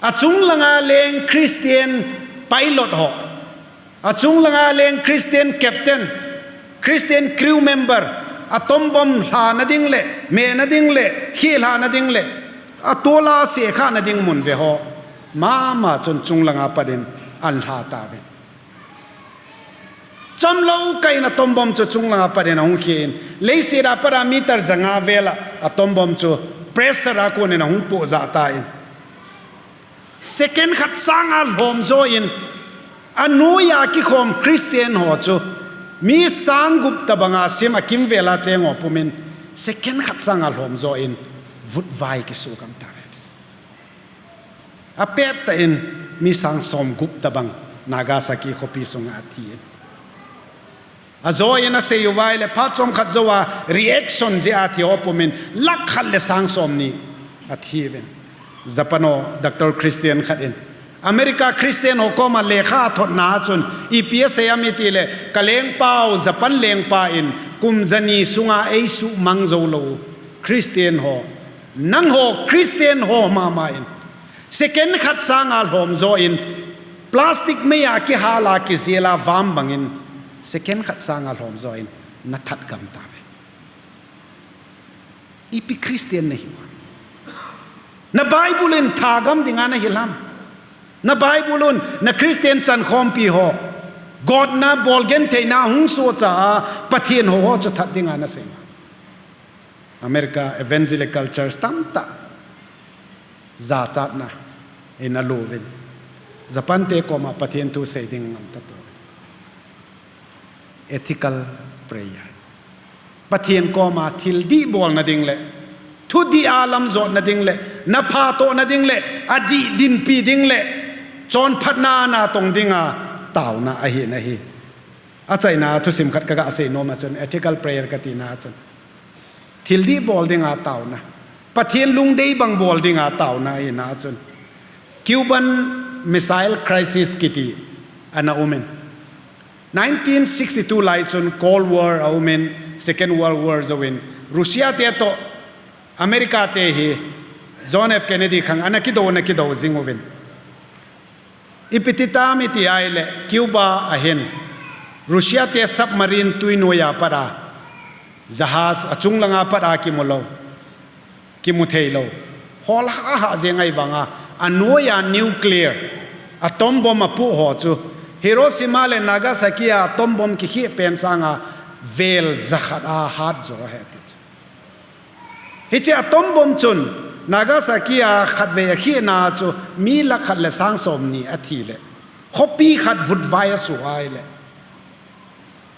achung langa leng Christian pilot ho, achung langa leng Christian captain, Christian crew member, atom bomb lhana ding le, mehna ding le, khih lhana ding le, atol a se khana ding mun ve ho mama chun chung langa pat in an lha tauve. Chomlou kah in atom bomb chu chung langa pat in ahung khih in, leiset a pat a meter ja nga vel a atom bomb chu pressure a kon in ahung poh jah tan, second khat sanga lhom jo in, anoiya kikhom Christian ho chu mi sang gup tabanga sim a kimvel a cheng ho pum in, second khat sanga lhom jo in vutvai kisuh gam tauve. Apet tah in mi sang som gup tabang Nagasaki khopi sunga athi in. Ajo in asei uva ahile phat chomkhat jou a reaction jeh a thi ho pum in lakh khat le sang som ni athi uvin. Japan ho doctor Christian khat in America Christian ho koma lekha athotna chun ipi asei ham itile, ka lengpau, Japan lengpa in kum jani sunga eisuhmang jou lou Christian ho, nangho Christian ho mama in second khat sanga lhom jo in, plastic meiya kihal a kijel a vam bangin second khat sanga lhom jo in nathat gam tauve. Ipi Christian nahiu ham? Na Bible in thagam dinga nahil ham? Na Bible un na Christian chankhompi ho gotna, bolgentheina hung sohcha a Pathen hou ho chu that dinga nasei ham? America Evangelical Church tamtah jachatna in alo uvin, Japan te koma Pathen thu sei ding ngam tapoi. Ethical prayer. Pathen koma thil dih bolna ding le, thudih a lamjotna ding le, na phatohna ding le, adih dinpi ding le, chonphatna natong dinga taona ahin ahi. Achaina thusim khat kaga sei nom a chun, ethical prayer katina chun, thil dih bol dinga taona, Pathen lungdei bang bol dinga taona ahina chun, Cuban Missile Crisis kiti ana umin, nineteen sixty-two lai chun Cold War aumin, Second World War jouvin, Russia te toh America te hi John F Kennedy khang ana kidou, ana kidou jing uvin. Ipi ti tam iti ahile Cuba ahin Russia te submarine twi noiya pat a, jahaz achung langa pat a kimu lou, kimu thei lou, hol hahha jeng ahi vanga, anoiya nuclear atom bomb apoh ho chu Hiroshima le Nagasaki a atom bomb kikhih pen sanga vel jakhat a hat jo ahi ti chu. Hiche atom bomb chun Nagasaki a khatvei akhihna chu mi lakh khat le sang som ni athi le, khopi khat vutvai asuh ahile,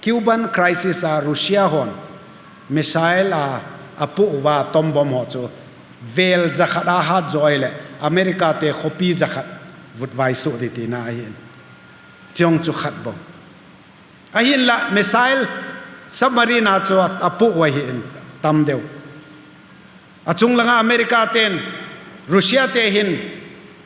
Cuban Crisis a Russia hon missile a apoh uva atom bomb ho chu vel jakhat a hat jo ahile, America te khopi jakhat vutvai suh ding tina ahin. Chujong chu khat bou. Ahinla missile, submarine a chu apoh u ahin, tamdeu. Achung langa America ten, Russia te hin,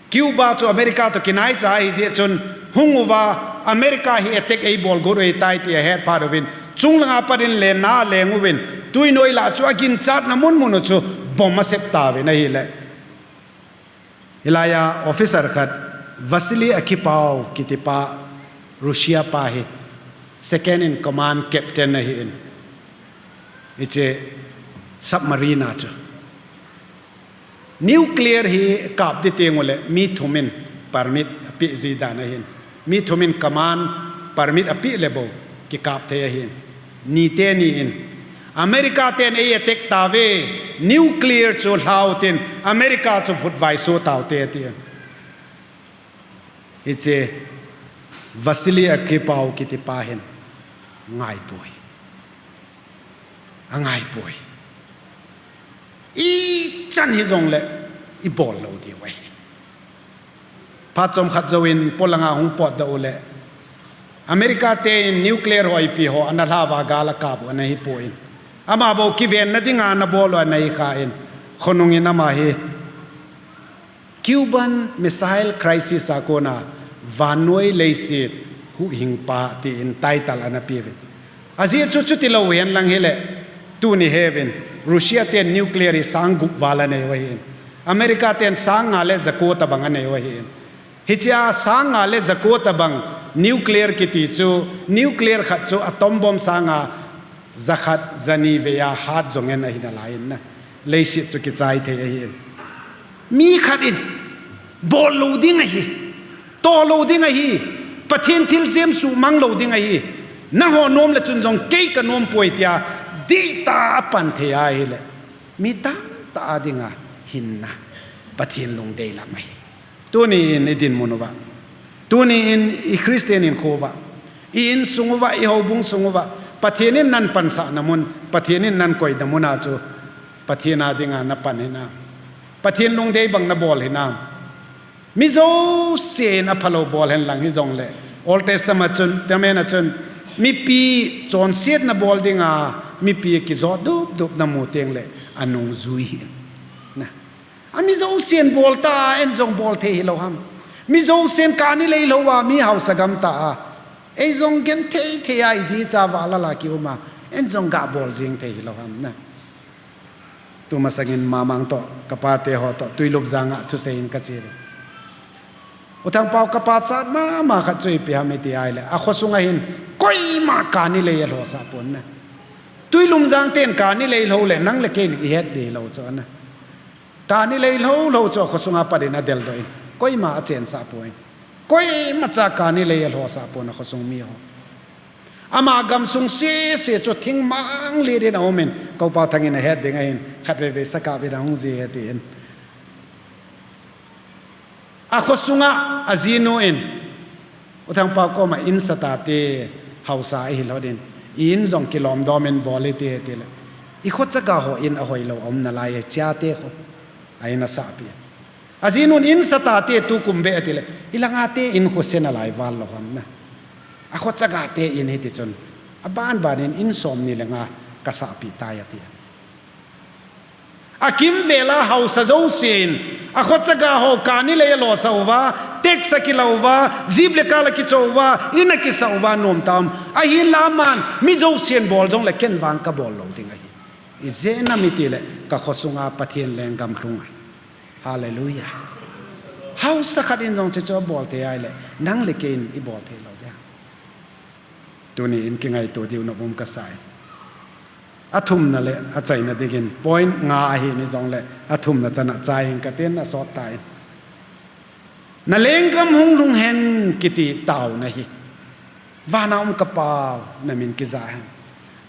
Cuba chu America toh kinaicha ahijeh chun, hung uva, America hi attack eibol got u ahitai ti ahet phat uvin, chung langa pat in lenna aleng uvin, twi noi lah chu aginchatna munmun u chu bomb asep tauvin ahile, hilaiya officer khat, Vasily Arkhipov kitipa, Russia pa hi, second in command captain ahin, hiche submarine a chu nuclear hi kap ding tengule mi thum in permit apeh ji dan ahin, mi thum in command permit apeh le bou kikap thei ahin, niteni in, America ten ei attack tauve, nuclear chu lhau tin America chu vutvai suh taute ati. Hiche Vasily Arkhipov kitipa hin ngaipoi. Angaipoi. Ichan hijongle ibol lou diu ahi. Phat chomkhat jouvin polanga hung potdoh u le, America te in nuclear ho ipi ho ana lhauva gal akap u ana hipoi. Ama bou kivenna dinga ana bol u ana hikhan, khonung in ama hi Cuban Missile Crisis a kona vannoi leiset huhhingpa tin title ana peuvin. Ajeh chu chuti lou hen lang hile, tuni heuvin, Russia ten nuclear hi sang gup val anei u ahin, America ten sang nga le jako tabang anei u ahin. Hichea sang nga le jako tabang nuclear kiti chu, nuclear khat chu atom bomb sanga jakhat jani vei a hat jong en ahi nalai in na. Leiset chu kichai thei ahi in. Mi khat in bol lou ding ahi. To lou ding ahi. Pathen thilsem suhmang lou ding ahi. Nangho nom le chun jong kei kanom poi tia dihtah a pan thei ahile, mi tamtah a dinga hinna, Pathen lungdei lam ahi. Tuni in i dinmun uva, tuni in i Christian hinkho uva, i insung uva, i houbung sung uva, Pathen in napansahna mun, Pathen in nakoina mun a chu Pathen a dinga napan hinam? Pathen lungdei bang nabol hinam? Mi jousen aphalou bol hen lang hijongle, Old Testament a chun, Testament a chun, mipi chonsetna bol dinga mipi kijot dupdup namu tengle anungjui hih in. Na. A mi jousen bol ta a, en jong bol thei hilou ham? Mi jousen kani lei lou a mi haosa gam ta a, ei jong genthei thei a, i ji cha vala la kium a, en jong gabol jing thei hilou ham na? Tumasangin mamang toh, kapate ho toh, Tuilupjang a thusei in kache le, U Thangpau, kapa chat mama khat chu ipi ham iti ahile, akhosunga hin koima kani lei alhosah pon na. Tuilupjang ten kani lei lou le, nang le kei in ihet lou chu na. Kani lei lou lou chu akhosunga pat in adeldoh in, koima achensah poi. Koimacha kani lei alhosah pon akhosung miho. Ama gamsung sese chu thingmang lit in aumin, Kou Pathang in ahet ding ahin, khatvei vei sakap in ahung ji e tin. Akhosunga ajinu in, U Thangpau, koma in sa tate, haosa ihi lhon in, i in jong kilom dom in bol ite tile, i khochaga ho in ahoilou aum nalai e, chate kho, a in asahpi. Ajinun in sa tate tukum beh atile, ilanga te in kho se nalai val lou ham na? Akhochaga te in hiti chun, abanban in in somni le nga kasahpi tai ati. Akimvel a haosa jousen, akhochaga ho kani lei alosah uva, tax akila uva, jeep le car akicho uva, in akisah uva, nomtah um. Ahinla aman mi jousen bol jongle ken vang kabol lou ding ahi. Ijeh inem itile, kakhosunga Pathen lenggam lhung ahi. Hallelujah. Haosa khat in jong chuche chu abol thei ahile, nang le kei in ibol thei lou dia? Tuni in kingaito diu nom um kasai. Athumna le achaina dingin point nga ahi ni jongle, athumna chana chai in katin asot tai. Na lenggam hung lhung hen kiti taona hi. Vana um ka Pau, na min kija hen.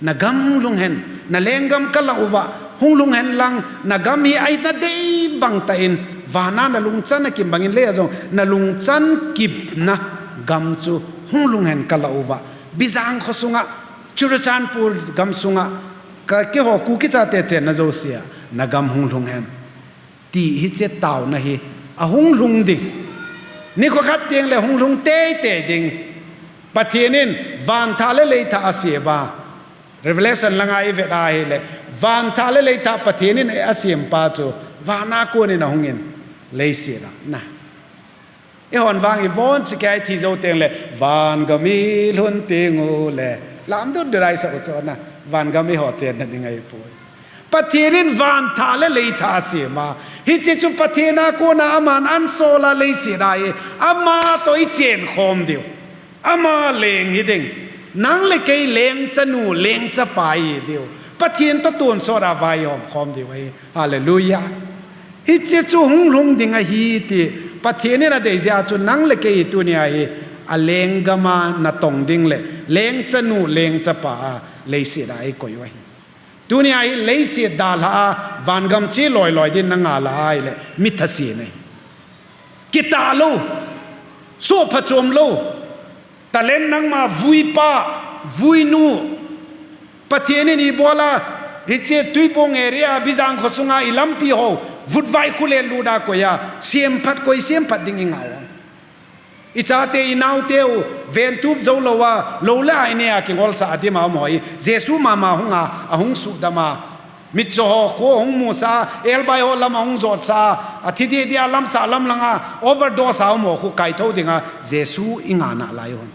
Na gam hung lhung hen, na lenggam ka lah uva hung lhung hen lang, na gam hi ahi nadei bang tah in, vana na lungchan a kim bangin leiya jong na lungchan kipna gam chu hung lhung hen ka lah uva. Bijang kho sunga, Churachandpur gam sunga, ka keiho Kuki chate chenna jousea, na gam hung lhung hen. Ti hiche taona hi ahung lhung ding. Nikho khat teng le hung lhung teitei ding. Pathen in van thah le lei thah asem a. Revelation langa ivet ahile, van thah le lei thah Pathen in asem pa chu vana kon in ahung in, leiset a na. Eihon vang ivon chikei a ithi jou teng le, van gam ilhun teng u le, lam dut dut a isah u chu na, van gam eiho chenna ding ahipoi. Pathen in van thah le lei thah asem a. Hiche chu Pathen a kon a aman ansol a leiset a hi, ama toh ichen khom diu. Ama leng hiding. Nang le kei lengchanu, lengchapa ihi diu. Pathen toh tonsot a vaihom khom diu ahi. Hallelujah. Hiche chu hung lhung ding ahi ti Pathen in adei jeh a chu nang le kei tunia hi alenggam a natong ding le lengchanu, lengchapa a leiset a eikoi u ahi. Tunia hi leiset dalha a vangam che loiloi din nanga lah ahile mi thase nahi. Kitah lou, soh phachom lou, talent nangma vuipa, vuinu, Pathen in ibola, hiche Tuibong area, Bijang kho sunga ilampi ho, vutvai khu le lut a koi a, semphat koi semphat ding ingah u. Ichate, inaote u, ventup jou lou a, lou le ai ne a kingolsah a dim a um ho hi, Jesu mama hung a, ahung suhdam a, Mitcho ho khu hung musa, elbai ho lam a hung jotsa, athi didi a lamsa lam langa overdose a um ho khu kaithou dinga Jesu i ngah nalai u ham?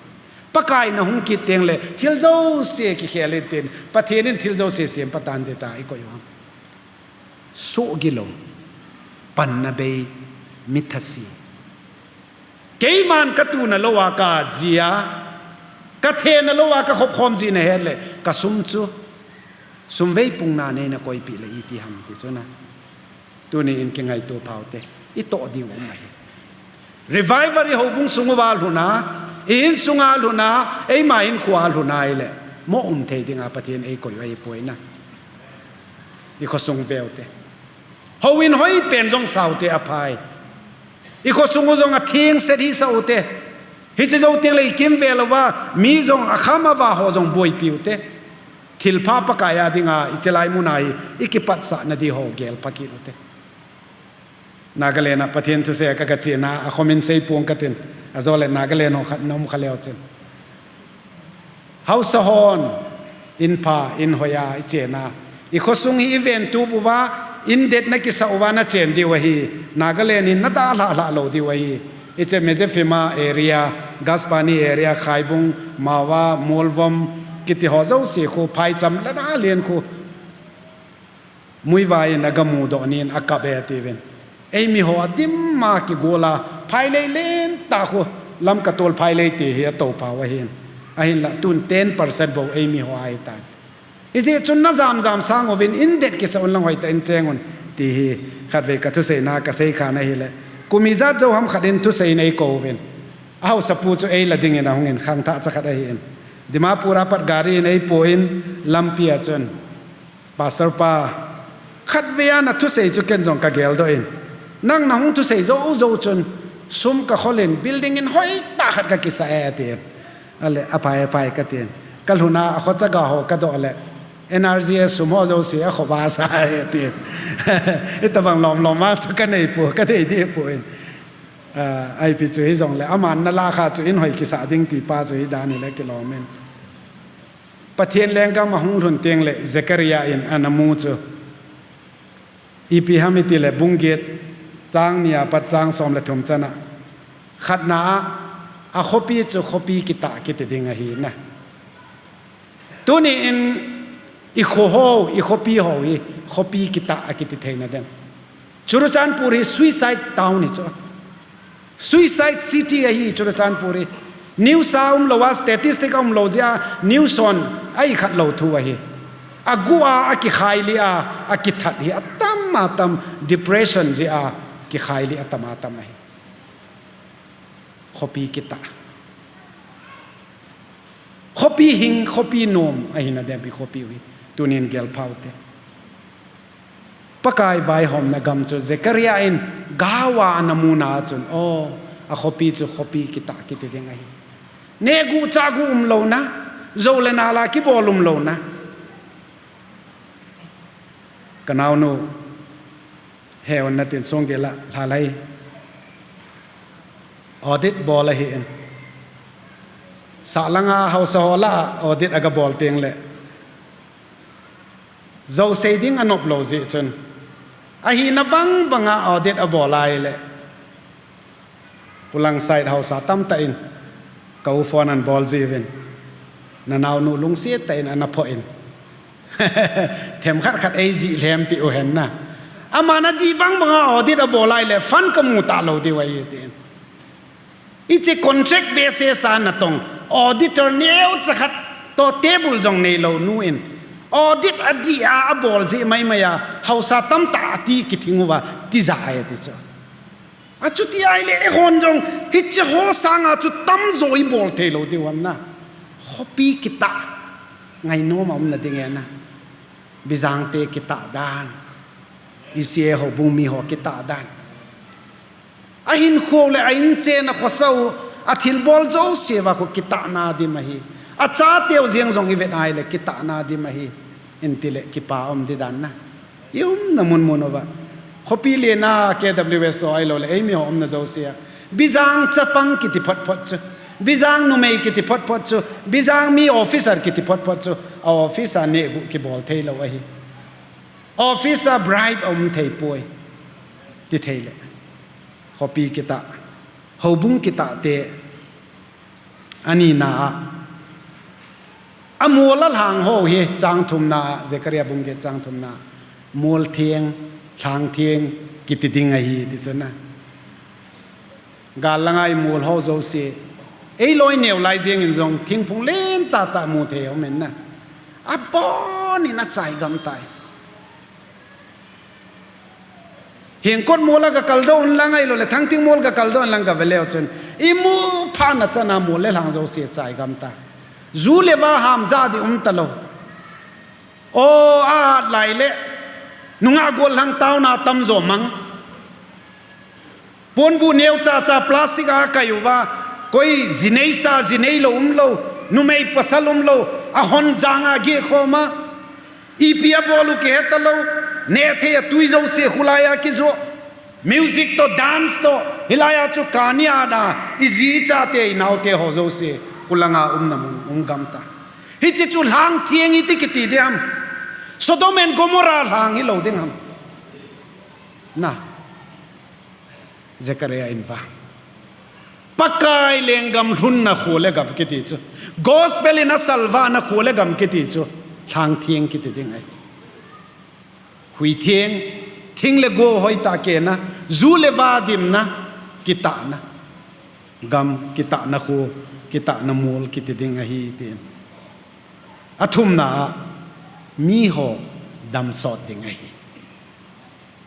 Pakai na hung kit teng le thil jouse kikhel intin, Pathen in thil jouse sempa tante tia i koi u ham? Sohgilou, panna bei, mi thase. Keiman ka tuna lou a ka jia, ka thena lou a ka khop khom ji nahet le, ka sum chu, sum vei pung na nei na koipeh le iti ham ti chu na. Tuni in kingaito phau te, i toh diu um ahi. Revival i houbung sung uva lhun a, i insunga lhun a, eima hinkhoa lhun a ile, mo um thei dinga Pathen ei koi u ahi poi na. I khosung veu te. Houin hoi pen jong sao te aphai. I khosung u jong atheng set hisah u te. Hiche jou teng le i kimvel uva, mi jong akham ava ho jong boipi u te. Thilpha Pakai a dinga i chelai mun a hi, i kipatsah na di ho gel pha kit u te. Nagaland a Pathen thusei a ka, ka chena, a khomin sei pong ka tin. Ajole Nagaland ho khat na um kha leu chun. Haosa hon, in pha, in hoi a, i chena. I khosung hi i ven tup uva, in det na kisa uva na chen diu ahi. Nagaland in na dalha lha lou diu ahi. I che Mezefima area, Gaspani area, Khaibung, Mawa, Molvom, kiti ho jouse khu, phaicham le na len khu. Muivah in aga mudoh nin akap e atiuvin. Eimi ho adim ma kigol a, phailei len tah khu, Lamka tol phailei ti hi atou pau ahin. Ahinla tun ten percent bou eimi ho ahitan. Hijeh chun na jam jam sang uvin, in det kisa un lang hoitah in cheng un, ti hi khatvei ka thuseina ka sei khan ahile. Kum ijat jou ham khat in thusei in eikou uvin. Ahaosapu chu eila dingin ahungin khangthah cha khat ahin. Dimapur a pat gari in eipuin lampi a chun. Pastor pa, khatvei a na thusei chu ken jong ka geldoh in. Nang na hung thusei jou jou chun, sum ka khol in, building in hoitah khat ka kisa e, atin. Ale, aphai, aphai ka tin. Ka lhun a, akho chaga ho ka doh le, N R G S sum ho jouse, akho ba sa e, atin. Itobang lom lom a chu ka nei pu, ka nei di pu in. Ah, ipi chu hijongle, aman na la kha chu in hoi kisa ding ti pa chu hi dan hile kilom in. Pathen lenggam ahung lhun teng le Zechariah in ana mu chu. Ipi ham iti le bung get chang ni a pat chang som le thum chan a. Khatna a, akhopi chu khopi kitah kiti ding ahi na. Tuni in i kho ho, i khopi ho hi, khopi kitah akiti theina dem. Churachandpur hi suicide town hi chu. Suicide city ahi Churachandpur hi. News a umlou a, statistic a umlou jeh a, news hon a ikhat lou thu ahi. Agu a, akikhai li a, akithat hi atam atam, depression jeh a, kikhai li atam atam ahi. Khopi kitah. Khopi hing, khopi nom, ahina dem hi khopi u hi. Tunin gelphau te. Pakai vaihomna gam chu Zechariah in gao a ana muna chun, o, akhopi chu khopi kitah kiti ding ahi. Nehguh chahguh umlouna, jou le nal a kibol umlouna. Ka naonu, he on natin songgel a lhalai. Audit bol ahin. Sahlang a haosa ho lah a audit aga bol teng le. Jou sei ding anop lou jeh chun. Ahina bang bang a audit abol ahile. Khulang side haosa tamtah in. Ka u phone ana bol jiuvin. Na naonu lungset tah in ana phoh in. Themkhat khat eijih lhempi u hen na. Aman adih bang bang a audit abol ahile fund kamu talou diu ahi tin. Hiche contract basis a natong, auditor neocha khat toh table jong neilou nu in, audit adih a abol jeh maimai a, haosa tamtah ati kithing uva, tija e ti chu. Achuti ahile, eihon jong, hiche ho sanga chu tamjo ibol theilou diu ham na. Khopi kitah, ngainom a umna ding e na. Bijang te kitah dan. I C A houbung mi ho kitah dan. Ahinkho le a inchen a khosah u, athilbol jouse uva khu kitahna dim ahi. Achateu jeng jong ivet ahile kitahna dim ahi. Inti le kipa um di dan na. I umna mun mun uva. Khopi lena K W S o ahilou le, eimi ho umna jouse a. Bijang chapang kiti phot phot chu. Bijang numei kiti phot phot chu. Bijang mi officer kiti phot phot chu. A office a nehguh kibol theilou ahi. Office a bribe aum thei poi. Ti thei le. Khopi kitah. Houbung kitah te. Anina a. Amol a lhang ho hi chang thumna a, Zechariah bung get chang thumna. Mol theng, lhang theng, kiti ding ahi, ti chu na. Gal langa imol ho jouse. Eiloi neo lai jeng in jong thingphung len tah tah mu thei aum in na. Abon in achai gam tai. Hengkot mol a ga kaldoh un lang ahilou le, Thangting mol ga kaldoh un lang ga ve leu chun, imu phat na chan a mol le lhang jouse chai gam ta. Ju le va ham ja di um talou. O, a at lai le, nungah gol lhang taona tam jo mang. Ponbu neo cha cha plastic a kai uva, koi ji nei sa, ji nei lou um lou, numei pasal um lou, ahon jang a geh khom a, ipi abol u kihe talou, neh thei a tui jouse khulai a kijoh, music toh, dance toh, hilai a chu kani a na, iji ichate, inaote ho jouse, khulang a umna mun, um gam ta. Hiche chu lhang theng iti kiti ding ham. Sodom and Gomorrah lhang hilou ding ham. Na. Zechariah in va. Pakai lenggam lhunna kho le gam kiti chu. Gospel in asalvahna kho le gam kiti chu. Lhang theng kiti ding ahi. Hui theng, thing le go hoitah kehna, ju le va dimna, kitahna. Gam kitahna kho, kitahna mol kiti ding ahi, tin. Athumna a, mi ho damsot ding ahi.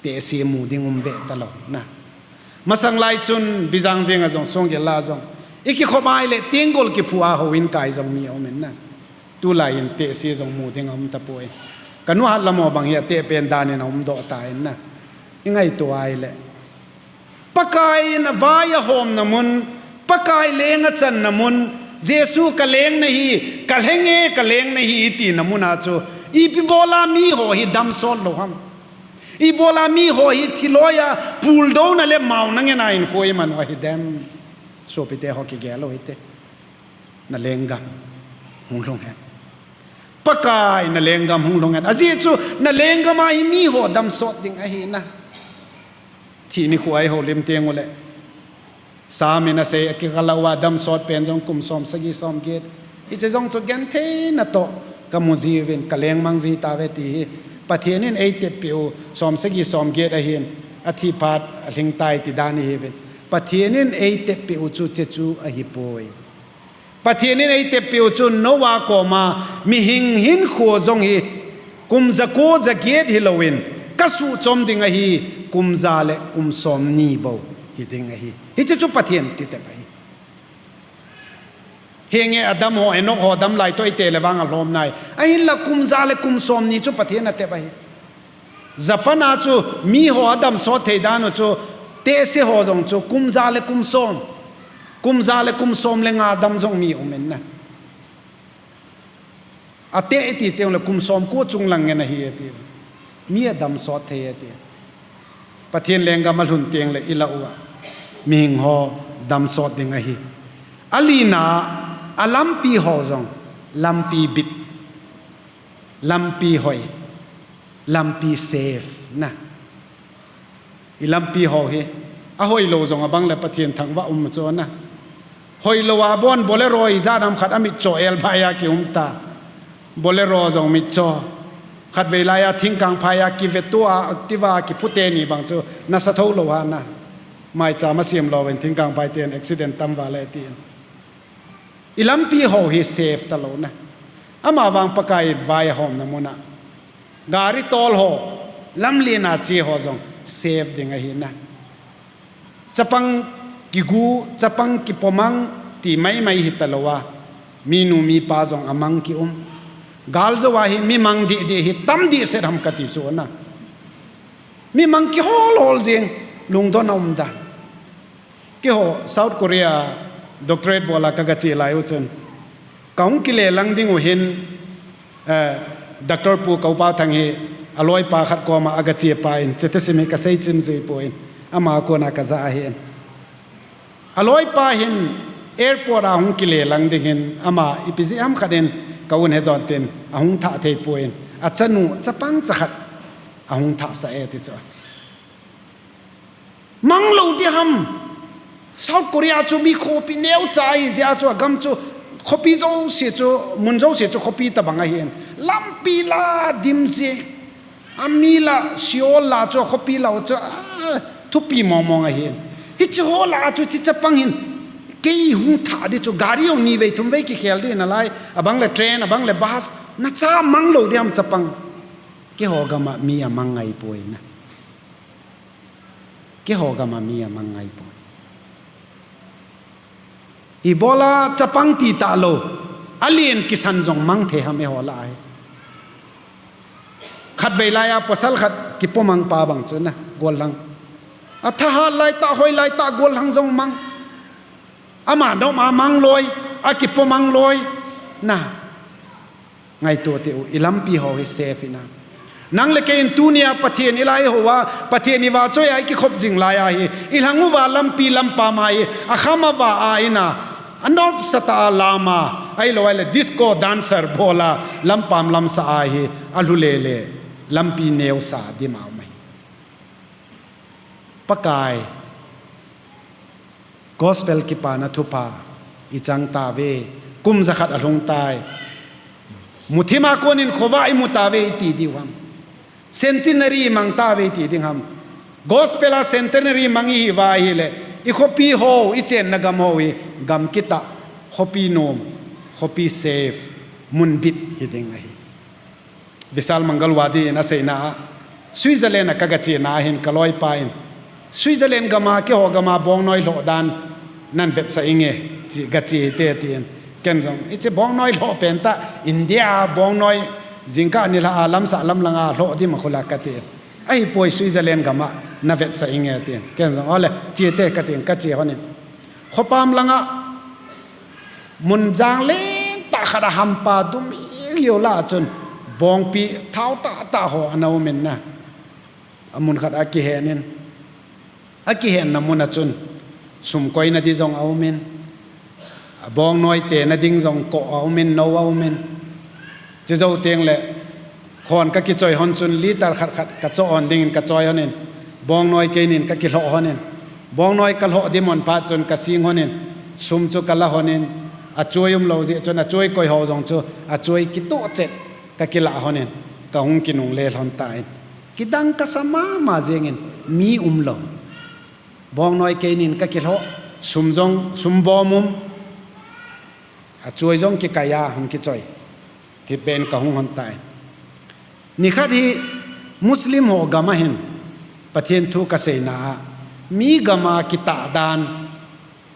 Tehse mu ding um be talou na. Masang lai chun Bijang jeng a jong, Songgel la jong, ikikhop a ahile tenggol kiphu a houin kai jong mi aum in na. Tulai in tehse jong mu ding aum tapoi. Kanu hat lam ho bang hi ateh pen dan in aum doh ta in na. Ingaito a ahile. Pakai in avai ahomna mun, Pakai leng achanna mun, Jesu ka leng nahi, ka lheng e, ka leng nahi, itina mun a chu, ipi bol a mi ho hi damsot lou ham? Ipi bol a mi ho hi thiloi a, puldouna le mauna ngen a hinkho iman u ahi dem? Sopite ho kigel u hite. Na lenggam hung lhung hen. Pakai na lenggam hung lhung hen. Ajeh chu na lenggam a hi mi ho damsot ding ahi na. Thi nikho a ihoulim teng u le. Sam in asei, akikal uva damsot pen jong kum som sagi som get. Hiche jong chu gentheina toh kamu jiuvin, ka lengmang ji tauve ti hi. Pathen in eitep peh u som sagi som get ahin, athi phat alhing tai ti dan ihiuvin. Pathen in eitep peh u chu hiche chu ahipoi. Pathen in eitep peh u chu Noah koma mihing hinkho jong hi kum jako jaget hilouvin, kasuh chom ding ahi, kum ja le kum som ni bou hiding ahi. Hiche chu Pathen titep ahi. Henge Adam ho, Enoch ho damlai toh ite le vang alhom nai. Ahinla kum ja le kum som ni chu Pathen atep ahi. Japan a chu mi ho adamsot thei dan u chu, tehse ho jong chu kum ja le kum som. Kum ja le kum som le nga dam jong mi um in na. Ateh iti teng le kum som ko chung lang ngen ahi ati. Mi adamsot thei ati. Pathen lenggam alhun teng le ilah uva mihing ho damsot ding ahi. Alina a lampi ho jong, lampi bit, lampi hoi, lampi safe na. Ilampi ho hi ahoilou jong abang le Pathen thangvah um chu na. Hoilou a bon Bolero ijat ham khat amitcho el phai a kium ta. Bolero jong mitcho. Khatvei lai a thingkangphai a kivetu a, Activa a kiphu teni bang chu nasa thou lou ha na. Maicham asem louvin thingkangphai ten accident tam val e tin. Ilampi ho hi safe talou na. Amavang Pakai in vai ahomna mun a, gari tol ho, lamlen a che ho jong safe ding ahi na. Chapang kigu, chapang kipomang ti maimai hitalouva, minu mipa jong amang kium. Galjou a hi mi mang didi hi tam dihset ham kati chu na. Mi mang kihol hol jeng, lungdon aum dan. Keiho South Korea doctorate bol a kagache lai u chun, kahung kile lang ding u hin, eh, Doctor Pu Kaupathang hi aloipa khat koma agache pa in, chuti sim hi kasei chim jipoi, ama kona kaja ahin. Aloipa hin airport a hung kile lang ding hin, ama ipi jeh ham khat in ka un hejon tin, ahung thah thei poi, achanu chapang chakhat Ahung thah sa e ti chu. Mang lou ding ham. South Korea chu mi khopi neocha ahi jeh a chu agam chu khopi jouse chu, mun jouse chu khopi tabang ahin. Lampi la dim ji. Ami la Seoul la chu khopi lou chu, ah, thupi mong mong ahin. Hiche ho la chu chi chapang hin. Kei hung thah ding chu gari hung ni vei thum vei kikhel ding nalai. Abang le train, abang le bus. Nacha mang lou ding ham chapang. Keiho gam a mi amang ngai poi na. Keiho gam a mi amang ngai poi. Ibola chapang ti talou. Alen kisan jong mang thei ham eiho la ahi. Khatvei lai a pasal khat kipomang pa bang chu na, gollhang. Athahat lai tah, hoi lai tah, gollhang jong mang. Ama nom a mang loi, akipomang loi. Na. Ngaito teu, ilampi ho hi safe ina. Nang le kei in tunia Pathen ilai hou a, Pathen ivahchoi a ikikhop jing lai ahi. Ilhang uva lampi lampam a hi, akham ava a ina. Anop sah tah a lam a, ahilou ahile disco dancer bol a, lampam lamsah a hi, alhu lele, lampi neosa dim a um ahi. Pakai. Gospel kipana thupha ichang tauve, kum jakhat alhung tai. Muthim a konin khovah imu tauve iti diu ham. Centenary imang tauve iti ding ham. Gospel a centenary mang ihiuva ahile, ikhopi ho, ichenna gam ho hi, gam kitah, khopi nom, khopi safe, mun bit hiding ahi. Vishal Mangalwadi in aseina a, Switzerland a kagache na ahin kaloipa in, Switzerland gam a keiho gam a bongnoi lhoh dan navetsah inge, chi, gache hite tin. Ken jong, hiche bongnoi lhoh pentah, India a bongnoi jingkah nilhah a lamsah lamlang a lhoh dim ahula katin. Ahipoi Switzerland gam a navetsah inge tin. Ken jong, ole, chete katin, kache honin. Khopam langa, mun jang lentah khat a hampa dum hiu hiu lah chun, bongpi thao tahtah ho ana umin na. Amun khat akihenin. Akihenna mun a chun, sum koina di jong aumin. Abongnoi tena ding jong koh aumin, nou aumin. Chujou teng le, khon kakichoi hon chun liter khat khat kachoh hon dingin kachoi honin. Bongnoi keinin kakilhoh honin. Bongnoi kalhoh dim hon phat chun kasing honin. Sum chu kala honin. Achoi umlou jeh chun achoi koi ho jong chu achoi kitoh chet kakilah honin. Kahung kinungle lhon tan. Kidang kasa mama jengin mi umlou. Bongnoi keinin kakilhoh, sum jong, sum bom um. Achoi jong kikai a, hung kichoi. Hibeh in kahung hon tai. Nikhat hi Muslim ho gam ahin, Pathen thu kaseina a, mi gam a kitah dan,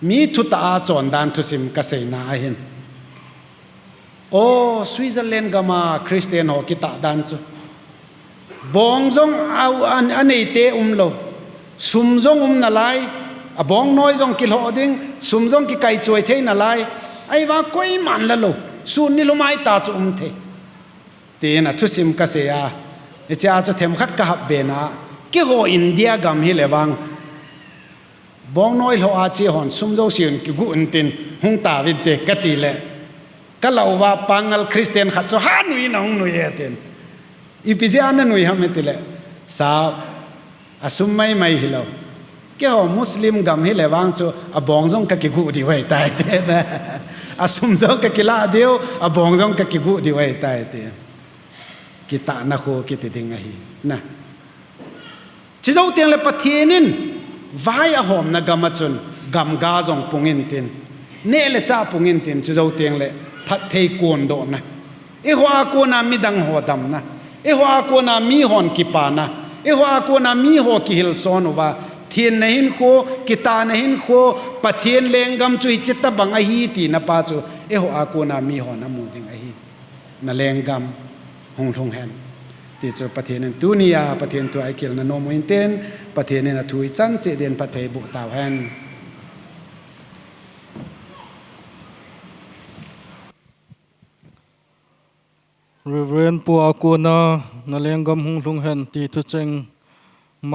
mi thutah a chon dan thusim kaseina ahin. O, Switzerland gam a Christian ho kitah dan chu. Bong jong a, a, aneite umlou. Sum jong um nalai. Abongnoi jong kilhoh ding. Sum jong kikai choi thei nalai. Ahivang koiman la lou. Sun nilhum a tah chu um thei. Tin athusim kasei a. Hichea chu themkhat kahap be na. Keiho India gam hile vang. Bongnoi lhoh a che hon sum jouse un kigu untin hung tauvinte kati le. Kalah uva pangal Christian khat chu ha nui na hung nui e tin. Ipi jeh a nanui ham iti le. Sir, asum maimai hilou. Keiho Muslim gam hile vang chu abong jong kakigu diu ahitai tin. Asum jong kakilah diu, abong jong kakigu diu ahitai tin. Kitahna kho kiti ding ahi. Na. Chujou teng le Pathen in vai ahomna gam a chun gamga jong pung intin, neh le chah pung intin, chujou teng le phatthei kondohna. Eiho a kona midang ho damna. Eiho a kona mihon kipana. Eiho a kona miho kihilson uva. Thenna hinkho, kitahna hinkho, Pathen lenggam chu hiche tabang ahi tina pa chu. Eiho a kona mihon amu ding ahi. Na lenggam hung lhung hen. Ti chu Pathen in tunia Pathen thu a ikilna nom u hintin, Pathen in athu ichan cheh din phatthei boh tauhen. Reverend Pu a kona na lenggam hung lhung hen ti thucheng